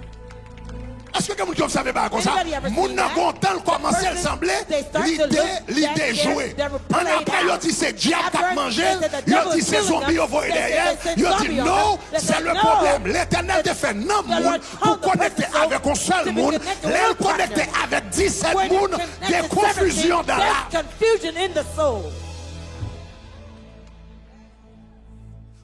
Èske gen moun ki obsève bagay konsa? Anybody ever Moun seen nan that? gon tan l kòmanse l Person, sanble they start li to de, look li that dejwe. they're, they're An played apre yo out. Di se dyab k ap After manje they l, said the yo devil di is se killing zonbi them, yo voye they said dèyè l, they sent yo di zombie on no, them. They se said le no. Pwoblèm. Letènèl te fè nanm The moun Lord pou told the konekte person avèk yon sèl to be moun. Connected Lè l with one Konekte partner. Avèk disèt When moun, connected gen to konfizyon seventeen, dan la. There's confusion in the soul.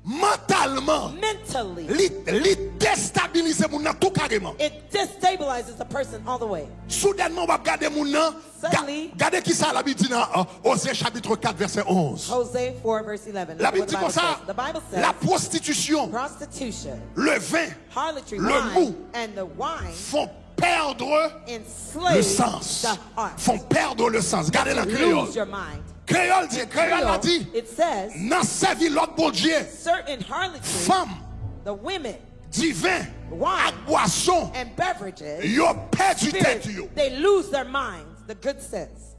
Mantalman, Mentally, li, li destabilize moun nan tou kareman. It destabilizes the person all the way. Soudènman, w ap gade moun nan. Ga- Suddenly, Gade ki sa Labib di nan uh, Oze chapit kat vèsè onz. Hosea four verse eleven. Look Labib what the di Bible konsa, says. The Bible says, la prostitisyon, prostitution, le vin, harlotry, le wine, mou and the wine font perdre enslave le sens. The heart. Font perdre le sens. Gade nan You kreyòl. Lose your mind. Kreyòl di, kreyòl la di, It says, nan sèvi lòt bondye, certain harlotry, fanm, the women, diven, wine, ak bwason, and beverages, yo pèdi tèt spirits, yo. They lose their minds, the good sense.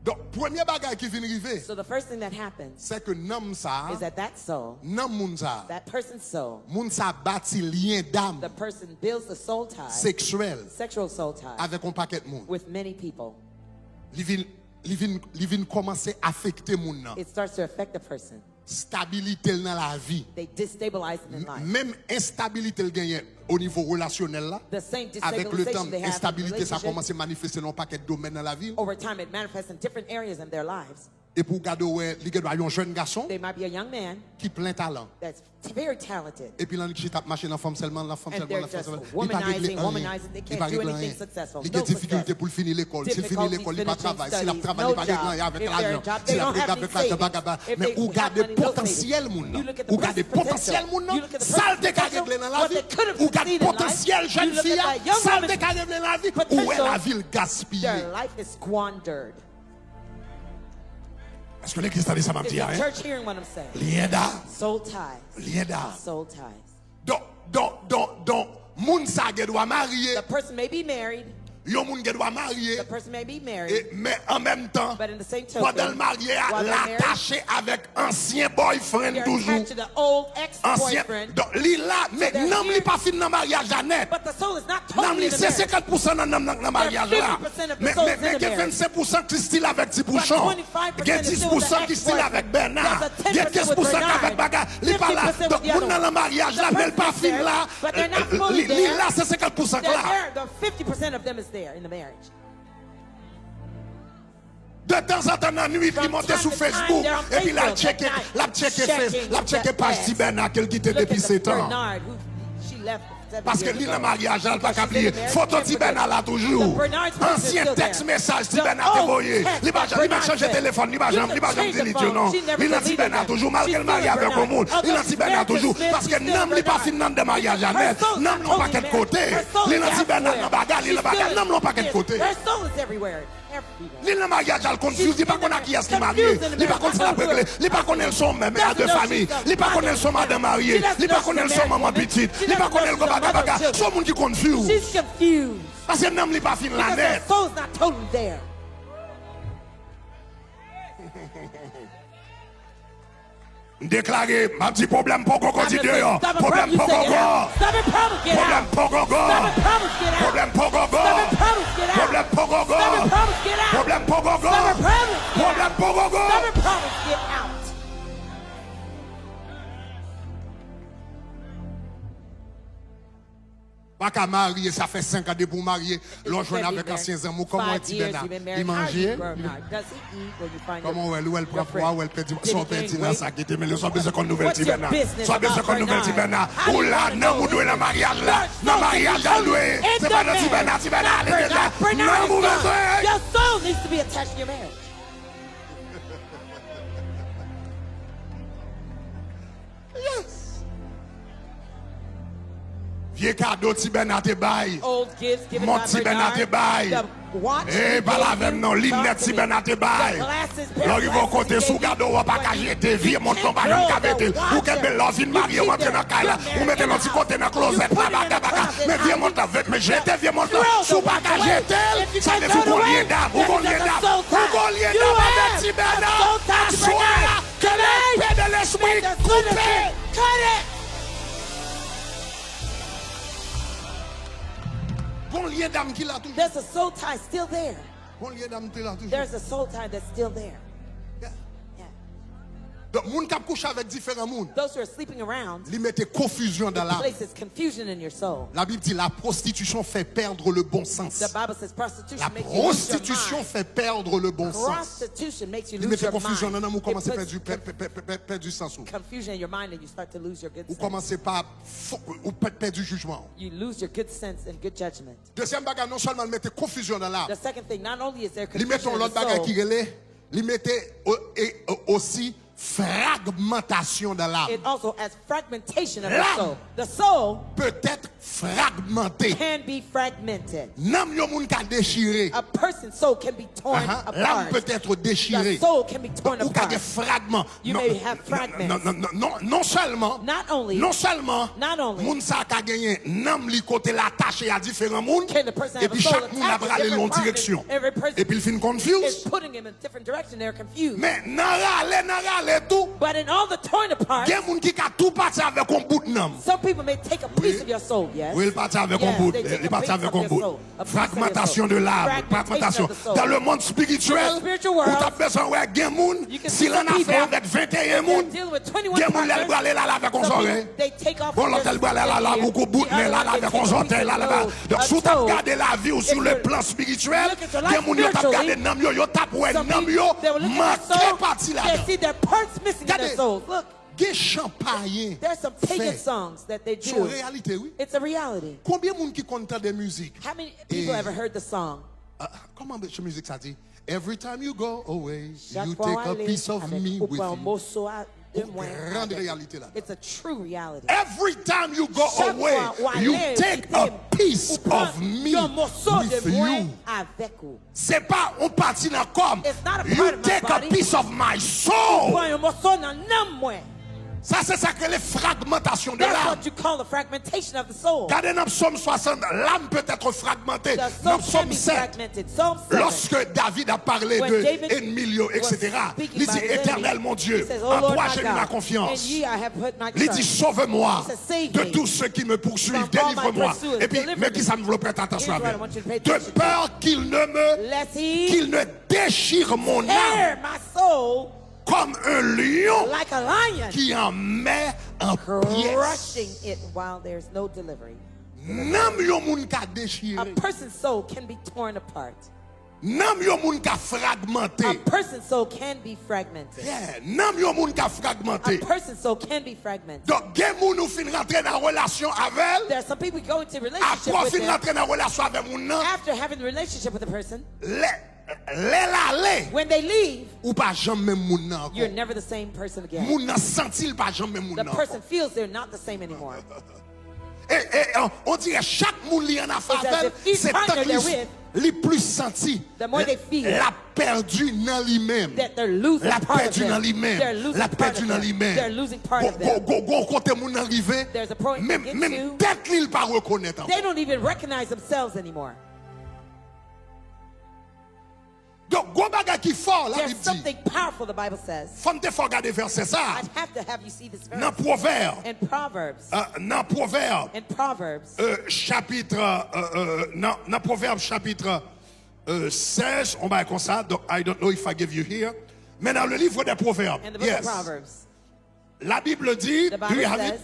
Donk, premye bagay ki vin rive, So the first thing that happens se ke nanm sa, is that that soul, nanm moun sa, that person's soul, moun sa bati lyen dam the person builds a soul tie, seksyèl sexual soul tie, avèk yon pakèt moun. With many people. Li vin, li vin, li vin kòmanse afekte moun nan. It starts to affect the person. stabilite l nan lavi. They destabilize them in life. Menm enstabilite l genyen o nivo relasyonèl la, The same avèk letan, destabilization they have in enstabilite sa relationship kòmanse manifeste nan yon pakèt domèn nan lavi l. Over time, it manifests in different areas in their lives. Epi w gade w wè, li gen dwa yon jèn gason They might be a young man ki plen talan. That's very talented. Epi l annik chita ap mache nan fanm sèlman, nan fanm And sèlman, they're nan fanm just sèlman. Li pa regle anyen. Li pa regle anyen. Li gen difikilte pou l fini lekòl. Si l fini lekòl, li pa travay. Si l ap travay, li pa gen anyen avèk lajan. Si l ap gen gade potansyèl moun nan. Ou gade potansyèl moun nan. Sa l te ka regle nan lavi. Ou gade potansyèl jèn fi a. Sa l te ka regle nan lavi. Ou wè lavi l gaspiye. Their life is squandered. Èske legliz tande sa m ap Is di a? The Hein? Church hearing what I'm saying? Lyen da. Soul ties. Lyen da. Soul ties. Donk, donk, donk, donk, moun sa gen dwa marye. The person may be married. Yon moun gen dwa marye. The person may be married. E, men an menm tan, But in the same token, pandan l marye a, while l they're married, atache avèk ansyen boyfriend they're toujou. Attached to the old Ansyen. ex-boyfriend. Donk, li la, men they're nanm li here. Pa fin nan maryaj la nèt. But the soul is not Nanm totally li, in the se marriage. Senkant pousan nan nanm nan nan maryaj la. Fifty percent of the Men, soul men, is in men the gen marriage. Vennsenk pousan ki still avèk ti bouchon. But twenty-five percent Gen is dis still with the pousan ki still ex-boyfriend. Avèk Bèna. There's a ten percent Gen kenz pousan ki avèk bagay. Li pa la. Donk, moun nan nan maryaj la, men l pa fin la. But they're not fully Li, li there. la, se senkant pousan k They're la. There, the fifty percent of them is there in the marriage. De tanzantan nan nwit, li monte sou Facebook, epi l al tcheke, l ap tcheke Face, l ap tcheke paj Ti Bèna ke l kite depi sèt an. Paske li nan maryaj la, l pa ka bliye. Foto Ti Bèna la toujou. Ansyen tèks mesaj Ti Bèna te voye. Li pa janm, li mèt chanje telefòn, li pa janm, li pa janm delete yo non. Li nan Ti Bèna toujou, malgre l marye avèk yon moun. Li nan Ti Bèna toujou. Paske nanm li pa fin nan anndan maryaj la nèt. Nanm li yon pakèt kote. Li nan Ti Bèna, nan bagay, li nan bagay. Nanm li yon pakèt kote. Li nan maryaj la, l confused, li pa konn ak kiyès li marye, li pa konn sa l ap regle, li pa konnen l se yon mè, mè de fanmi, li pa konnen l se yon madanm marye, li pa konnen l se yon manman pitit, li pa konnen l gon bagay bagay, se yon moun ki confused. Paske nanm li pa fin la nèt. M deklare, m ap di pwoblèm poko kò di deyò. Pwoblèm poko kò. Pwoblèm poko kò. Pwoblèm poko kò. Pwoblèm poko kò. Pwoblèm poko kò. Pwoblèm poko kò. Pa ka marye, sa fè senk an depi w marye, lè w jwenn avèk ansyen zanmi w, kòman w wè Ti Bèna? Li manje? Kòman w wè l? Ou wè l pran pwa, ou wè l pèdi, sa w pèdi la, sa ki te mele, sa w bezwen konn nouvèl Ti Bèna? Sa w bezwen konn nouvèl Ti Bèna? Ou la, nanm ou dwe nan maryaj la, nan maryaj la l dwe. Se pa nan Ti Bèna, Ti Bèna ale deja. Nanm ou bezwen. Vye kado Ti Bèna te bay. Mont Ti Bèna te bay. Ey, pale avè m non, linèt Ti Bèna te bay. Lè w rive yon kote, si w gade w pa ka jete vye mont lan, w pa janm ka mete l. Ou kenbe l, lè w fin marye, w antre nan kay la, ou mete l yon ti kote nan klozèt la, bagay, bagay. Men vye mont lan, men jete vye mont lan. Si w pa ka jete l, sa vle di w gon lyen dam, ou gon lyen dam. Ou gon lyen dam avèk Ti Bèna. Aswè a, ke lespè de lespri koupe. Gon lyen dam ki la toujou. There's a soul tie still there. Gon lyen dam ki la toujou. There's a soul tie that's still there. Yeah. Yeah. Donk, moun k ap kouche avèk diferan moun, Those who are sleeping around, li mete konfizyon it nan l. Places confusion in your soul. Labib di la prostitution fait perdre le bon sens. The Bible says prostitution La makes you lose your prostitution mind. Fait perdre le bon sens. Prostitution makes you Li lose mete your konfizyon nan mind. Nanm ou, It kòmanse puts pèdi, pè- pè- pè- pè- pèdi sans ou. Confusion in your mind and you start to lose your good Ou sense. Kòmanse pa fo- ou pè- pèdi jijman ou. You lose your good sense and good judgment. Dezyèm bagay, non sèlman l mete konfizyon nan l. The second thing, not only is there Li mete confusion yon in lòt the bagay soul, ki rele, li mete o- e- o- osi fragmentasyon dans l'âme. It also has fragmentation of the L'âme soul. The soul Peut être fragmenté. Can be fragmented. Nanm yon moun ka dechire. A person's soul can be torn Aha. Apart. L'âme peut être déchirée. The soul can be torn Ou ka gen apart. Fragman. You Non, may have non, fragments. Non, non, non, non, non sèlman, Not only, non sèlman, not only, moun sa ka genyen nanm li kote l atache a diferan moun, can the person have a epi soul chak moun ap attached to rale l different yon partners, direksyon, every person epi l fin is confused. Putting him in a different direction, they're confused. Men nan rale, nan rale tou, But in all the torn apart, gen moun ki ka tou pati avèk yon bout nanm. Some people may take a piece of your soul. Wi, l pati avèk yon bout. Li pati avèk yon bout. Fragmentasyon de l'âme, fragmentasyon. Dans le monde spirituel, ou t ap bezwen wè gen moun, si l annafè avèk venteyen moun, gen moun lè l prale l al avèk yon zòrèy. Bon, lòt lè l prale l al avèk yon bout, men l al avèk yon zòrèy, l al avèk. Donk, si w t ap gade lavi w sou le plan spirityèl, gen moun yo t ap gade nanm yo, yo t ap wè nanm yo manke pati ladan. Gade, gen chan payen fè. Se yon reyalite, wi. Konbyen moun ki konn tande mizik? E, ah, kòman mizik sa di? Every time you go away, you take a piece of me with you. Gon grann reyalite ladan. Every time you go away, you take a piece of me with you. Se pa yon pati nan kò m. You take a piece of my soul. Sa se sa k rele fragmentasyon de l'âme. Gade nan Psaume soixante, l'âme peut être fragmentée. Nan Psaume sept, lorsque David a parlé de ennemis, et cetera, li di, Éternel mon Dieu, à toi j'ai mis ma confiance. Li di, sauve-moi de tous ceux qui me poursuivent, délivre-moi. Epi, men ki sa m vle w prete atansyon avè l. De peur qu'il ne me, qu'il ne déchire mon âme comme un lion qui en met en pièces. Nanm yon moun ka dechire. Nanm yon moun ka fragmante. Yeah, nanm yon moun ka fragmante. Donk, gen moun ou fin rantre nan relasyon avè l. Apre w fin rantre nan relasyon avè moun nan, lè, lè l ale, ou pa janm menm moun nan ankò. Moun nan santi l pa janm menm moun nan ankò. E, e, on, on dirè chak moun li annafè avè l, se tank li, li plis santi l ap pèdi nan li menm. L ap pèdi nan li menm. L ap pèdi nan li menm. Gon, gon, gon, gon kote moun nan rive, menm, menm tèt li, l pa rekonèt ankò. Donk, gon bagay ki fò, Labib di. Fò m te fè w gade vèsè sa a. Nan Pwovèb. Euh, nan Pwovèb. Euh, chapit, euh, euh, nan, nan Pwovèb chapit, euh, sèz, on bagay konsa. Donk, I don't know if I give you here. Men nan le livre des Proverbes. Yes. La Bible dit, do you have it?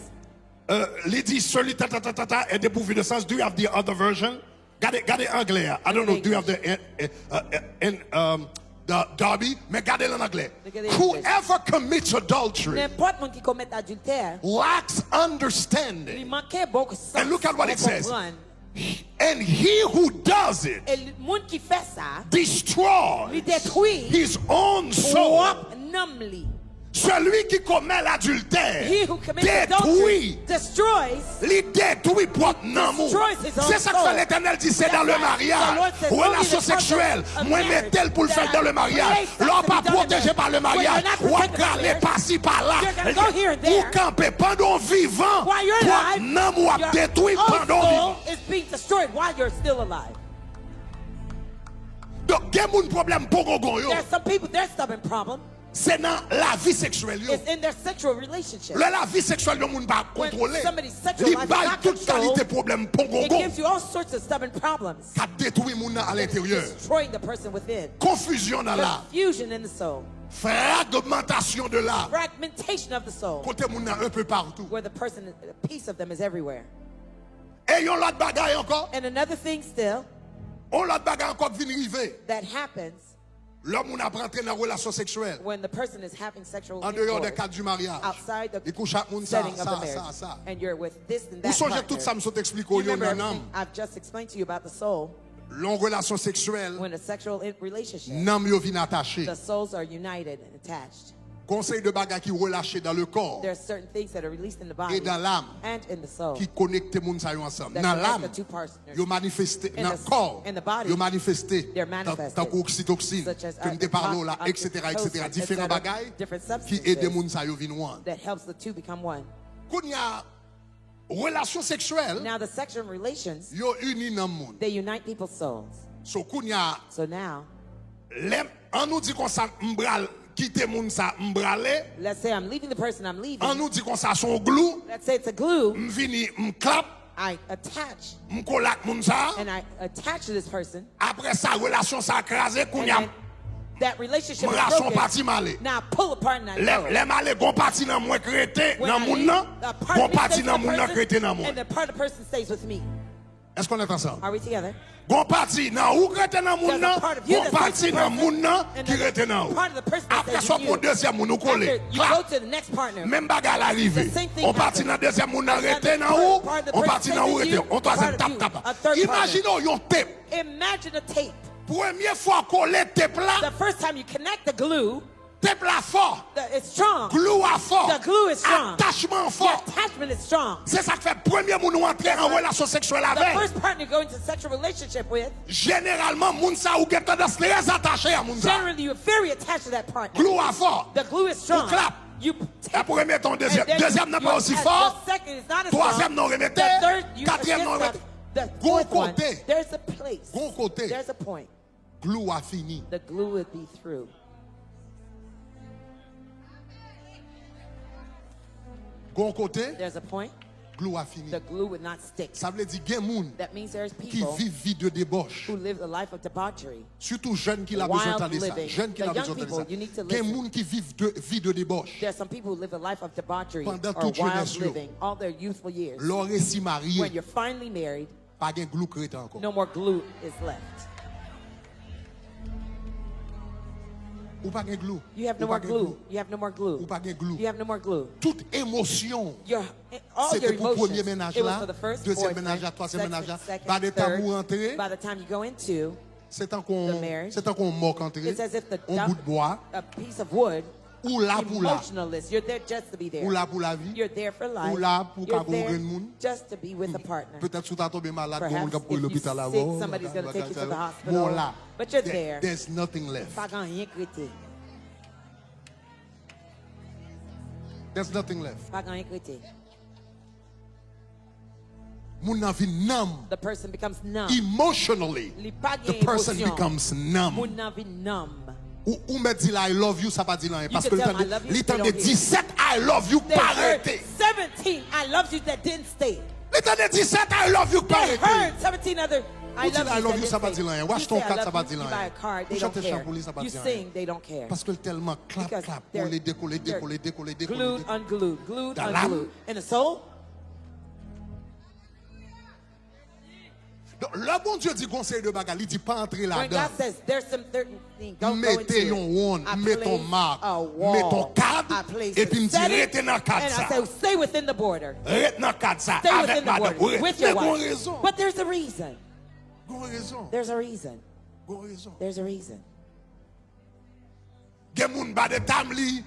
Euh, li di, celui ta, ta, ta, ta, ta est dépourvu de sens. Do you have the other version? Gade, gade anglè a. I don't know, do you have the, eh, eh, uh, eh, in, um, the Darby? Men gade l an anglè. Whoever commits adultery lacks understanding. And look at what it says. And he who does it destroys his own soul. Celui qui commet l'adultère détruit, li detwi pwòp nanm ou. Se sa k fè Letènèl di, se dans le mariage, relasyon seksyèl, mwen mete l pou l fèt dans le mariage. Lè w pa pwoteje pa le mariage, w ap prale pasi pala. Ou kanpe pandan w vivan, pwòp nanm ou ap detwi pandan w vivan. Donk, gen moun pwoblèm pongongon yo. Se nan lavi seksyèl yo. Lè lavi seksyèl yon moun pa kontwole, li bay tout kalite pwoblèm pongongon k ap detwi moun nan alenteryè. Konfizyon nan lam. Fragmentasyon de lam. Kote moun nan enpe patou. E yon lòt bagay ankò. Yon lòt bagay ankò k vin rive. Lè moun ap rantre nan relasyon seksyèl, andeyò de kad di maryaj, li kouche ak moun sa, sa, sa, sa. Ou sonje tout sa m sot eksplike w yo nan nanm? Lè yon relasyon seksyèl, nanm yo vin atache. Gon seri de bagay ki relache dans le corps et dans l'âme ki konekte moun sa yo ansanm. Nan lam, yo manifeste, nan kò, yo manifeste, tankou oksitoksin, ke m te pale w la, et cetera, et cetera. Diferan bagay ki ede moun sa yo vin one. Kounye a, relasyon seksyèl yo ini nanm moun. So, kounye a, lè, ann nou di konsa, m pral kite moun sa, m prale. Ann nou di konsa, se yon glou. M vini, m klap. I attach M kole ak moun sa a. and I attach to this person. Apre sa, relasyon sa a kraze. And Kounye a, then that relationship m is rache yon broken. Pati, m ale. Now I pull apart and I Lè, go. lè m ale, gon pati nan mwen k rete When nan I moun leave, nan, a part gon of me pati stays nan in the moun nan k person, rete nan mwen. And the part of the person stays with me. Èske nou ansanm? Are we together? Gon pati nan ou k rete nan moun There's a nan, part of you gon that stays pati in the nan moun person, nan and ki the rete nan ou. part of the person that Apre stays sa, w with pran you. Dezyèm moun ou kole. After you Klap. Go to the next partner. Menm bagay la rive. The same thing Yon pati happens. Nan dezyèm moun nan And rete then nan the ou, third part of the yon person pati nan ou stays rete. with you. Yon twazyèm Part of tap you. tap. A third partner. Imajine w yon tep. Imagine a tape. Premye fwa w kole tep la, The first time you connect the glue, tep la fò. the, it's strong. Glou a fò. The glue is strong. Atachman an The fò. Attachment is strong. Se sa k fè premye moun ou antre an relasyon seksyèl The avè, first partner you go into sexual relationship with, jeneralman, moun sa ou gen tandans trè atache a moun sa. Generally you're very attached to that partner. Glou a fò. The glue is strong. Ou klap. You Epi w remete yon dezyèm. And then Dezyèm nan you- pa osi uh, fò. The second is not as strong. Twazyèm nan w remete. The third, you Katriyèm nan w adjust remete. the, the Gon fourth one. Kote. There's a place. Gon kote. There's a point. Glou a fini. The glue would be through. Gon kote. There's a point. Glou a fini. The glou would not stick. Sa vle di gen moun That means there's ki people viv vi de debòch. Who live the life of debauchery. Sitou jèn ki la bezwen Wild tande sa. Living. Jèn ki The la young bezwen tande people, sa. You need to Gen listen. Moun ki viv de, vi de debòch. There's some people who live a life of debauchery Pandan or tout wild jenès yo. Living all their youthful years. Lè w resi marye, When you're finally married, pa gen glou k rete ankò. No more glue is left. Ou pa gen glou. You have no Ou pa more gen glue. Glou. You have no more glue. Ou pa gen glou. You have no more glue. Tout emosyon. Your all Se your te pou premye emotions. Menaj It la, was for the first dezyèm boyfriend, Menaj la, twazyèm second, Menaj la. second, Ba de tan third. Ou rantre, By the time you go into se tankou the yon- marriage, se tankou yon mòk antre, it's as if the yon dou- bout bwa, a piece of wood, ou la pou la. Emotionless. You're there just to be there. Ou la pou lavi. You're there for life. Ou la pou You're ka gon there grenn moun. Just to be with a partner. Petèt si w ta tonbe malad, gon moun Perhaps k ap kouri if you lopital avè sick, w. Somebody's going to take you to the Bagay hospital. sa yo. But you're There- there. There's nothing left. Pa gen anyen k rete. There's nothing left. Pa gen anyen k rete. Moun nan vin nanm. The person becomes numb. Emotionally, Li pa the gen person emosyon. Becomes numb. Moun nan vin numb. Ou, ou mèt di l I love you, sa pa di l anyen. You Paske can li tell tande, I love you, li they tande don't hear. disèt I love you They pa heard rete. Seventeen I loves you that didn't stay. Li tande disèt I love you pa They rete. Heard seventeen other I Ou di love l I you love that you, sa pa didn't di l anyen. stay. Ou You achte yon say I kat, love sa pa you, di l you buy anyen. a car, they Ou don't chante care. Chanpouli, sa pa You di l sing, anyen. They don't care. Paske l tèlman klap, Because klap, they're- kole, dekole, they're- dekole, dekole, dekole, dekole, Glued, dekole. Unglued, glued, Dans l'âme. Unglued. In the soul, Donk, lè Bondye di gon seri de bagay, li di pa antre When ladan. God says there's some certain thing, don't go Mete into yon it. wonn, I mete yon place mak, a wall. mete yon kad, I place epi m a di setting, rete nan kad and I sa. Say, stay within the border. Ret nan kad sa, Stay avèk within the madanm border ou. Ret, with men your gon wife. Rezon. But there's a reason. Gon rezon. There's a reason. Gon rezon. There's a reason. Gen moun ba de tam li,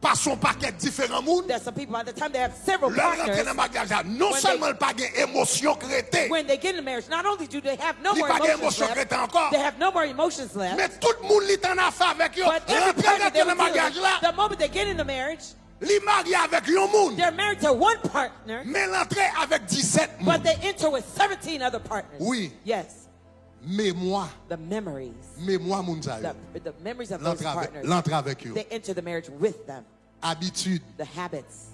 pase yon pakèt diferan moun. There's some people by the time they have several Lè l rantre nan partners, maryaj la, non when sèlman they- l pa gen emosyon k rete, When they get in the marriage, not only do they have no Li more pa gen emotions emosyon k left, rete ankò. They have no more emotions left. Men tout moun li t an afè avèk yo, But every rantre partner they rantre nan were dealing maryaj la, with, the moment they get in the marriage, li marye avèk yon moun, they're married to one partner, men l antre avèk disèt moun. But they enter with seventeen other partners. Wi. Yes. Memwa, The memories. Memwa moun sa yo. The, the memories of L those antre avè- partners. L antre avèk yo. They enter the marriage with them. Abitid. The habits.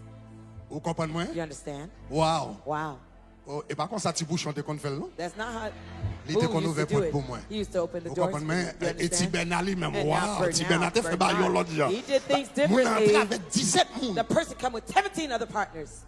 Ou konprann mwen? You understand? Wow. Wow. Oh, e pa konsa Ti Bouchon te konn fè l non. That's not how Li te konn ouvè pòt pou mwen. He used to open the Ou doors konprann for mwen? you. You E Ti understand? Bèna li menm. And now Wow, for Ti now, Bèna te fè bagay yon Bernard, lòt jan. He did things Moun nan antre differently. Avèk disèt moun. The person come with seventeen other partners.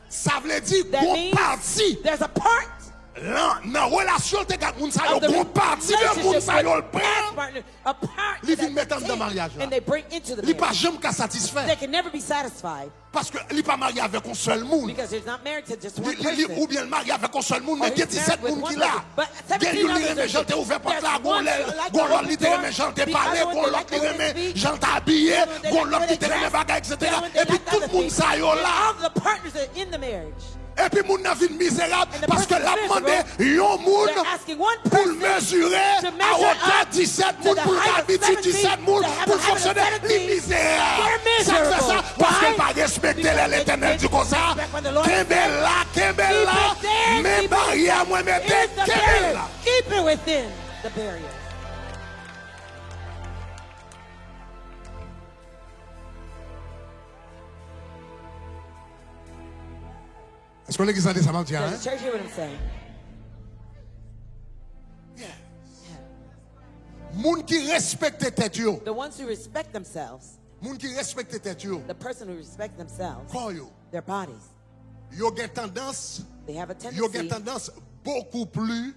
Sa vle di That gon means pati there's a part lan nan relasyon l te gen ak moun sa yo, of the gon pati de moun sa yo l relationship with past pran, partner, a part li that vin met anndan they take maryaj la. And they bring into the Li pa marriage. Janm ka satisfè. They can never be satisfied Paske li pa marye avèk yon sèl moun. Because he's not married to just Li, one li, li, person. Oubyen l marye avèk yon sèl moun, Or men gen he's married disèt with moun one ki la. person. But Gen seventeen youn li others renmen are jan l te ouvè pòt la, There's gon one lè, that like gon the lòt open li te door. renmen jan l te The pale, other one gon they lòt like li the way renmen they speak. jan l te The abiye, other one they gon like the lòt way li they te renmen dress. bagay, et cetera. The other one they Epi like tout other moun things. Sa yo And la. All the partners are in the marriage. Epi moun nan vin mizerab And the paske person l ap is mande miserable. Yon moun They're asking one pou l person mezire to a measure wotè up disèt to moun, the pou l gen height of abitid seventeen, disèt moun, to have pou l a habit of fonksyone, li seventeen. Mizerab. They're Sa k fè sa? miserable. Paske l Why? Pa respekte lè Letènèl di konsa, kenbe l la, kenbe l la, men baryè a mwen mete, kenbe l la. Keep it within the barrier. Èske legliz tande sa m ap di a? Does the church hear what I'm saying? Moun ki respekte tèt yo. The ones who respect themselves, Moun ki respekte tèt yo. The person who respects themselves, Kò yo. Their bodies, Yo gen tandans. They have a Yo gen tendency tandans beaucoup plus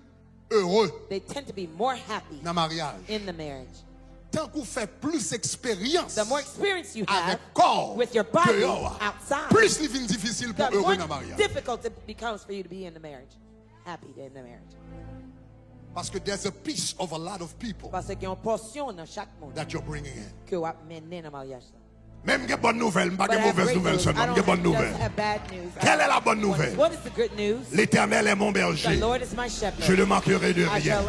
heureux. They tend to be more happy Nan maryaj. In the marriage. Tank ou fè plis eksperyans. The more experience you have Avèk kò with your body deyò a, outside, plis li vin difisil pou the heureux more nan maryaj. Difficult it becomes for you to be in the marriage, happy in the marriage. Paske there's a piece of a lot of people Paske gen yon pòsyon nan chak moun that you're bringing in. Ke w ap mennen nan maryaj la. Men m gen bòn nouvèl, m pa gen movèz nouvèl sèlman, m gen bòn nouvèl. Quelle est la bonne nouvelle? L'Éternel est mon berger. Je ne manquerai de rien.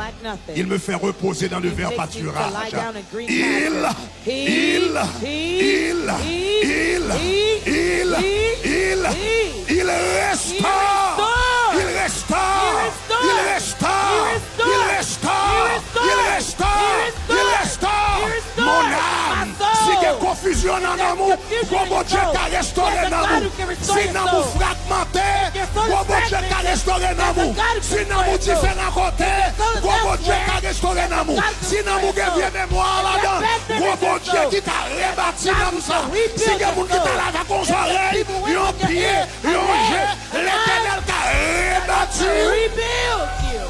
Il me fait reposer dans de verts pâturages. Il, il, il, il, il, il, il restaure. Il restaure. Il restaure. Il restaure. Il restaure. Il restaure. Mon âme, si gen konfizyon nan nanm ou, gwo Bondye ka restore nanm ou. Si nanm ou fragmante, gwo Bondye ka restore nanm ou. Si nanm ou diferan kote, gwo Bondye ka restore nanm ou. Si nanm ou gen vye memwa ladan, gwo Bondye ki ka rebati nanm sa. Si gen moun ki ta lave ak yon zòrèy, yon pye, yon je, Letènèl ka rebati. Rebuild you.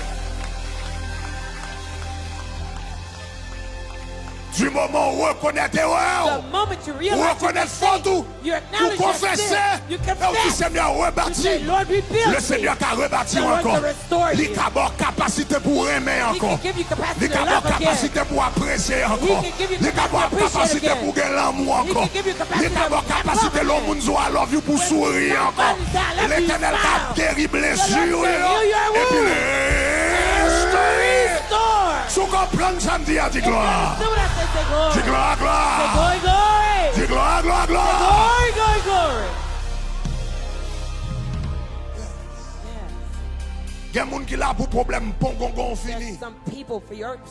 Du moment ou rekonèt erè ou, ou rekonèt fòt ou, ou konfese, e ou di Senyè rebati m. Le Senyè ka rebati w ankò. Li ka ba w kapasite pou w renmen ankò. Li ka ba w kapasite pou w apresye ankò. Li ka ba w kapasite pou w gen lanmou ankò. Li ka ba w kapasite lè yon moun di w I love you pou w souri ankò. Letènèl ka geri blesi w yo epi l restore. Si w konprann sa m di a, di glwa. Di glwa, glwa. Di glwa, glwa, glwa. Gen moun ki la pou pwoblèm pongongon fini.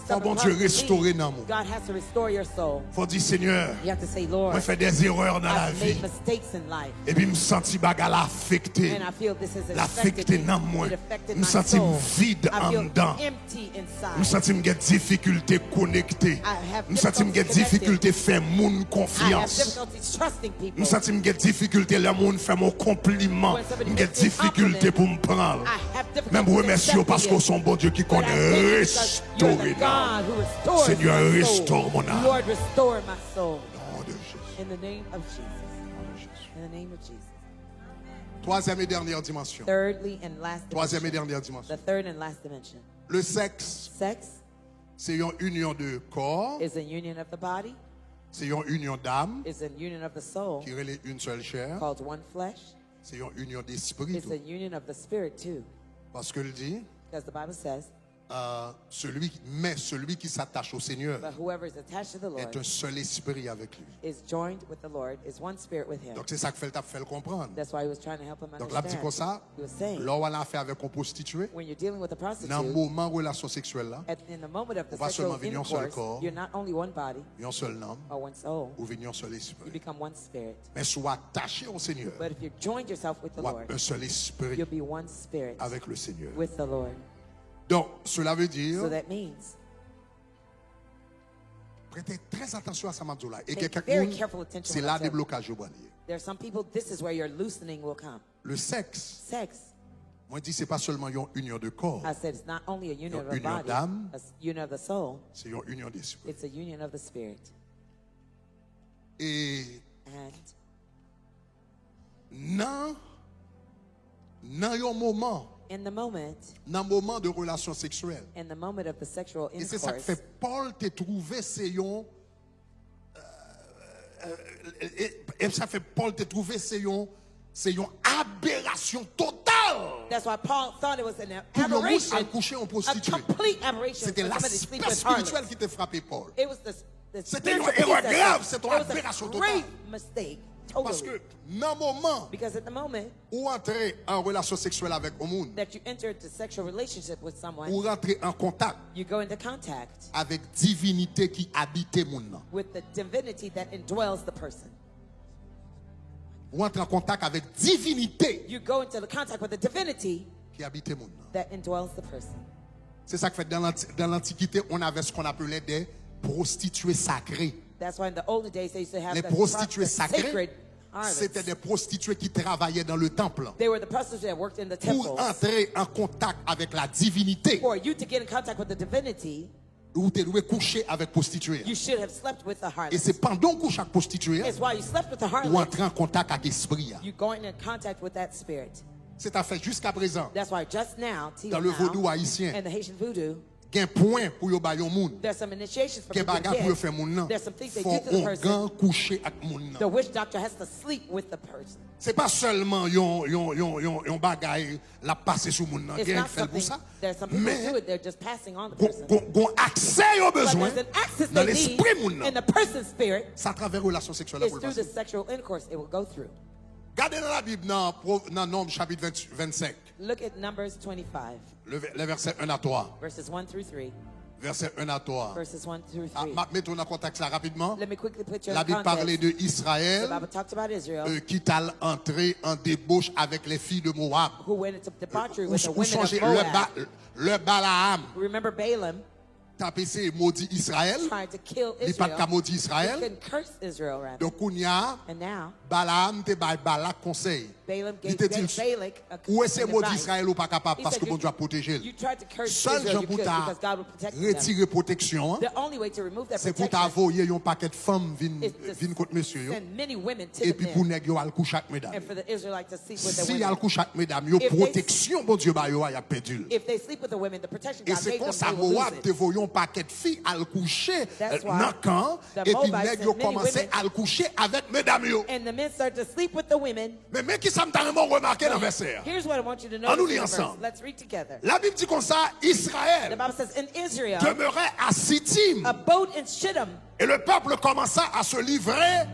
Fò Bondye restore nanm ou. Fò w di, Senyè, mwen fè dèzerè nan lavi. Epi m santi bagay la afekte. L afekte nanm mwen. M santi m vid anndan. M santi m gen difikilte konekte. M santi m gen difikilte fè moun konfyans. M santi m gen difikilte lè moun fè m yon konpliman. M gen difikilte pou m pran l. Men m remèsye w paske w se yon Bondye ki konn restore nanm. Senyè, restore mon âme. Lord, restore my soul. Au nom de Jésus. In the name of Jesus. Au nom de Jésus. In the name of Jesus. Troisième et dernière dimension. Thirdly and last Troisième et dimension. Dernière dimension. The third and last dimension. Le sexe, Sex se yon inyon de kò, is a union of the body, se yon inyon d'âme, is a union of the soul, ki rele une seule chair, called one flesh. se yon inyon d'esprit It's tou. A union of the spirit too. Paske l di, Because the Bible says, euh, celui, mais celui qui s'attache au Seigneur but whoever is attached to the Lord est un seul esprit avec lui. Is joined with the Lord, is one spirit with him. Donk se sa k fè l t ap fè l konprann. That's why he was trying to help him Donk l ap di understand. Konsa, He was saying, lè w al afè avèk yon pwostitye, when you're dealing with a nan prostitute, moman relasyon seksyèl la, at, in the moment of the ou pa sexual sèlman vin yon sèl intercourse, kò, you're not only one body yon sèl nanm, or one soul, ou vin yon sèl you espri. Become one spirit. Men si w atache au Seigneur, But if you're joined yourself with the w ap Lord, un seul esprit you'll be one spirit avec le Seigneur. With the Lord. Donc, cela veut So dire, that means, prête très attention à sa m ap di w la. E Pay gen kèk very moun, careful attention se what la I tell you. Deblokaj yo pral ye. There are some people, this is where your loosening will come. Le sexe, Sex, mwen di se pa sèlman yon inyon de kò, I said, it's not only a union Yon of a inyon body, d'âme. A s- union of the soul, Se yon inyon d'espri. It's a union of the spirit. E And nan, nan yon moman, in the moment, nan moman de relasyon seksyèl, in the moment of the sexual e se sa k fè intercourse, Pòl te twouve se yon, euh, e, e sa fè Pòl te twouve se yon, se yon aberasyon total that's why Paul thought it was an pou yon moun al aberration, kouche yon a pwostitye. complete aberration Se te for somebody to laspè sleep with espirityèl harlots. Ki te frape Pòl. It was the, the Se te yon spiritual erè piece grav, that se te it yon was a aberasyon total. Grave mistake, Paske totally. Nan moman Because at the moment ou antre an relasyon seksyèl avèk yon moun, that you enter into sexual relationship with someone, ou rantre an kontak you go into contact avèk divinite ki abite moun nan. With the divinity that indwells the person. Ou antre an kontak avèk divinite You go into the contact with the divinity ki abite moun nan. That indwells the person. C'est ça qui fait dans l'anti- dans l'Antiquité, on avait ce qu'on appelait des prostituées sacrées. That's why in the olden days they used to have Les the prostituées the sacrées, sacred c'était harlots. Des prostituées qui travaillaient dans le temple. They were the prostitutes that worked in the Pour temples. Entrer en contact avec la divinité, For you to get in contact with the divinity, ou te dwe kouche avec prostituée. You should have slept with the Et harlot. C'est pendant ou kouche avec prostituée, It's while you slept with the ou harlot, antre en contact avec esprit. You going in contact with that spirit. C'est à fait jusqu'à présent. That's why just now, till Dans le now, vaudou haïtien, in the Haitian voodoo, gen pwen pou yo ba yon moun. There's some initiations for Gen people to Bagay pou yo get. Fè moun nan. There's some things they Fò do to the ongan person. Kouche ak moun nan. The witch doctor has to sleep with the person. Se pa sèlman yon, yon, yon, yon, yon bagay l ap pase sou moun nan. It's Gen not k fè l pou something. Sa. There's some people who do Men it. They're just passing on the gon, person. gon, gon aksè yo But bezwen there's an access nan they lespri need moun in nan. The person's spirit. Sa atravè relasyon seksyèl la It's pou l through the pase. Sexual intercourse it will go through. Gade nan Labib nan, Pro- nan Nonm chapit vennsenk. Look at Numbers twenty-five, Le, ve- le vèsè en a twa. Verses one through three. Vèsè en a twa. Verses one through Ah, three. M ap mete w nan kontèks la rapidman. Let me quickly put you in Labib pale context. De The Israèl Bible talks about Israel, euh, ki t al antre an debauche avec les filles de Moab. Who went into debauchery Ou, with the ou women of Sonje lè, Moab. Ba, lè Balaam Remember Balaam t ap eseye modi Israèl, trying to kill li pa t ka Israel. Modi He Israèl. Couldn't curse Israel, rather. Donk, kounye a, And now, Balaam te bay Balak konsèy. Balaam Li gave te di l, Balak a, ou eseye an modi advice. Israèl, ou pa kapab, He paske said, you, Bondye ap pwoteje l. You tried to curse Sèl Israel, jan you pou could, ta because God will protect them. Retire pwoteksyon an, The only way to remove that se pou ta protection Voye yon pakèt fanm vin, is to vin kot mesye yo, send many women to the epi pou men nèg yo al kouche ak medam and yo. For the Israelites to sleep with the Si y women. Al kouche ak medam yo, If they pwoteksyon Bondye ba yo a, y ap pèdi l. If they sleep with the women, the protection E God se gave them, konsa they will lose Mowab it. Te voye yon pakèt fi al kouche That's euh, why nan kan, the epi Moabites nèg yo sent many Kòmanse women al kouche avèk medam yo. And the men start to sleep with the women. Men men ki sa m ta renmen w remake nan vèsè a. Here's what I want you to Ann nou notice li in the verse. Ansanm. Let's read together. Labib di konsa, The Israël Bible says, in Israel, Demeurait à Sittim, Abode and Shittim, et le peuple commença à se livrer,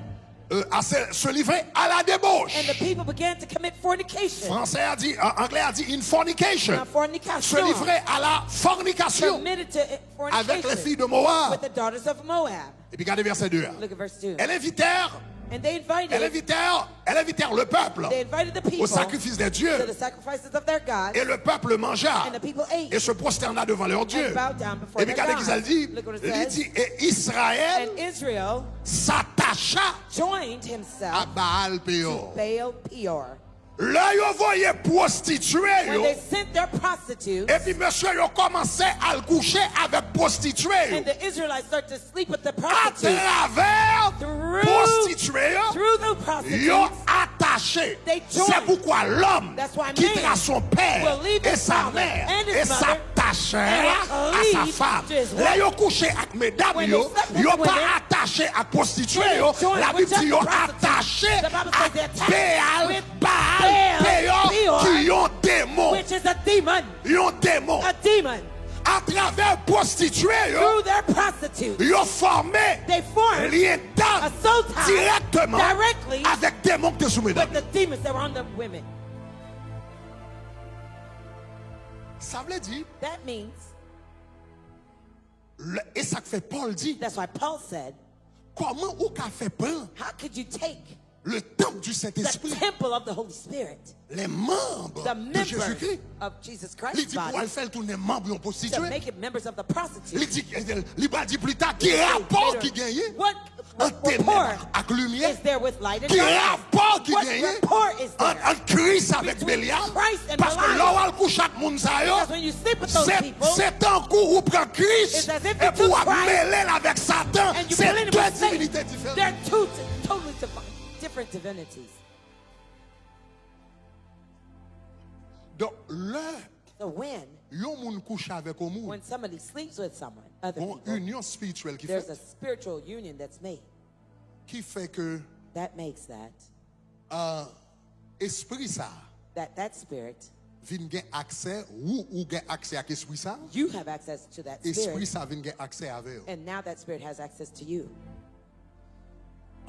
euh, à se, se livrer à la débauche. And the people began to commit fornication. Français a dit, en anglais a dit une fornication. Now, fornication. Se livrer à la fornication Committed to avec les fornication filles de Moab. With the daughters of Moab. Et puis regardez verset deux. Hein. Look at verse two. Elles invitèrent, And they invited, elles invitèrent, elles invitèrent le peuple they invited the people au sacrifice des dieux. To the sacrifices of their gods. Et le peuple mangea And the people ate et se prosterna devant leur Dieu. And bowed down before Et puis their regardez ce God. Qu'il dit. Look what it Il says. Dit, et Israël And Israel s'attacha joined à himself Baal to Péor. Baal Peor. Lè yo voye pwostitye When yo, they sent their prostitutes, epi mesye yo kòmanse al kouche avèk pwostitye yo, and the Israelites start to sleep with the prostitutes, atravè through, pwostitye yo, through the yo prostitutes, atache. They join. C'est pourquoi l'homme That's why quittera man son père will leave et his sa father mère and his et mother s'attachera and will à sa cleave femme. To his Lè wife. Yo kouche ak medam When yo, they slept with yo the pa women, atache ak pwostitye they yo. didn't join Labib with just di yo the prostitutes. Atache The Bible says ak they attached Baal, with Baal Baal Peor, Peor, ki yon demon. Which is a demon. Yon demon. A demon. Atravè pwostitye yo, Through their prostitutes, yo fòme they formed lyen dam a soul tie dirèkteman directly avèk demon ki te sou medam. With the demons that were on the women. Sa vle di, That means, lè- e sa k fè Pòl di, that's why Paul said, kòman ou ka fè pran how could you take le temple du the Saint-Esprit, temple of the Holy Spirit, les membres the de Jésus-Christ? Members of Jesus Li Christ di pou al body fè l tounen manm yon to pwostitye. Make it members of the Li prostitute? Di, li pral di pli ta, ki rapò ki genyen What ant tenèb rapport ak limyè? Is there with light and Ki darkness? Rapò ki What genyen rapport is there ant, ant Kris avèk between Belyal? Christ and Paske Belial? Lè w al kouche ak moun sa yo, Because when you sleep with those se, people, se tankou ou pran Kris it's as if epi you w took ap Christ mele l avèk Satan. And you Se blend it de with Satan. Divinite diferan. They're two t- totally div- different divinities. Donk, lè So when, yon moun kouche avèk yon moun, when somebody sleeps with someone, other yon people, inyon espirityèl ki there's fèt, a spiritual union that's made. Ki fè ke That makes that uh, espri sa that that spirit, vin gen aksè, ou, ou gen aksè ak espri sa, you have access to that espri spirit, sa vin gen aksè avè yo. And now that spirit has access to you.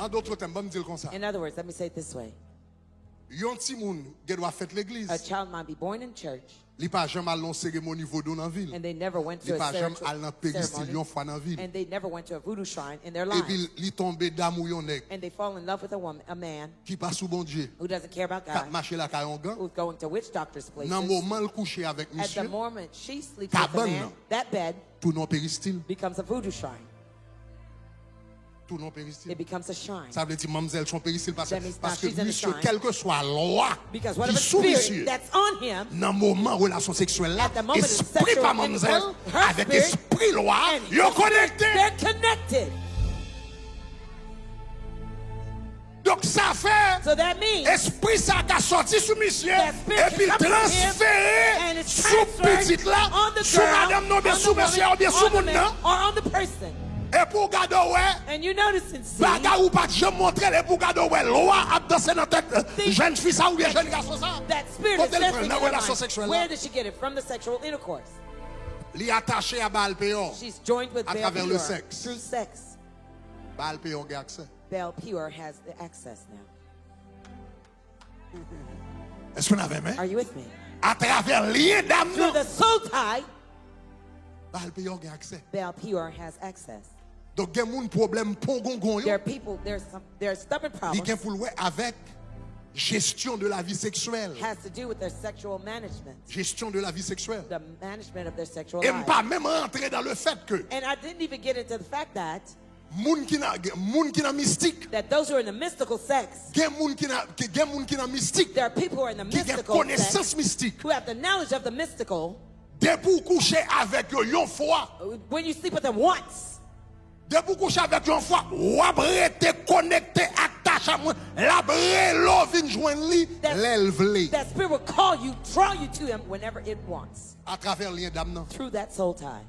An dòt tèm, ban m di l konsa. In other words, let me say it this way. Yon timoun gen dwa fèt legliz. A child might be born in church, Li pa janm al nan seremoni vodou nan vil. And they never went to Li a pa janm spiritual al nan peristil ceremony, yon fwa nan vil. And they never went to a voodoo shrine in their lives. Epi li tonbe damou yon nèg. And they fall in love with a woman, a man Ki pa sou Bondye. Who doesn't care about K ap God, mache lakay yon gang. Who's going to witch doctors' places. Nan moman l kouche avèk At the misye, moment she sleeps with the Kabann man, nan. That bed Tounen yon peristil. Becomes a voodoo shrine. Tounen yon peristil. It becomes a shrine. Sa vle di manmzèl se yon peristil paske, That means now paske she's in a misye, shrine. Kèlkeswa lwa Because ki whatever sou spirit misye, that's on him, nan moman relasyon seksyèl la, at the moment of espri sexual pa manmzèl intercourse, her avèk spirit espri lwa and yo his spirit, konekte. They're connected. Donk sa fè So that means espri sa ka sòti sou misye that spirit epi l can come from him transfere and it's sou transferred pitit la, on the sou girl, madanm nan oubyen on the sou moun woman, nan oubyen sou on the moun man, nan. Or on the person. Epi w gade w wè, And you notice and see bagay ou pa t janm montre l epi w gade w wè lwa ap danse nan tèt things jèn fi sa oubyen jèn gason sa. That spirit Kote is l pran l nan in her relasyon mind. Seksyèl Where la? Did she get it? From the sexual intercourse. Li atache a Baal Peor She's joined with Baal atravè le Peor sèks. Through sex. Baal Peor gen aksè. Baal Peor has the access now. Èske nou avè mwen? Are you with me? Atravè lyen dam Through nan, the soul tie, Baal Peor gen aksè. Baal Peor has access. Donk gen moun pwoblèm pongongon There yo, are people, there's some, there are stubborn li gen problems. Pou l wè avèk gestion de la vie sexuelle. Has to do with their sexual management, Gestion de la vie sexuelle. The management of their sexual E m pa life. Menm rantre dans le fait que And I didn't even get into the fact that moun ki nan moun ki nan mistik, that those who are in the mystical sex, gen moun ki nan gen moun ki nan mistik, there are people who are in the ki gen mystical konesans sex mistik. Who have the knowledge of the mystical. Depi w kouche avèk yo yon fwa, When you sleep with them once, depi w kouche avèk yo yon fwa, w ap rete konekte ak tach a mwen. L ap rele w vin jwenn li That- lè l vle. That spirit will call you, draw you to him whenever it wants. Atravè lyen dam nan. Through that soul tie.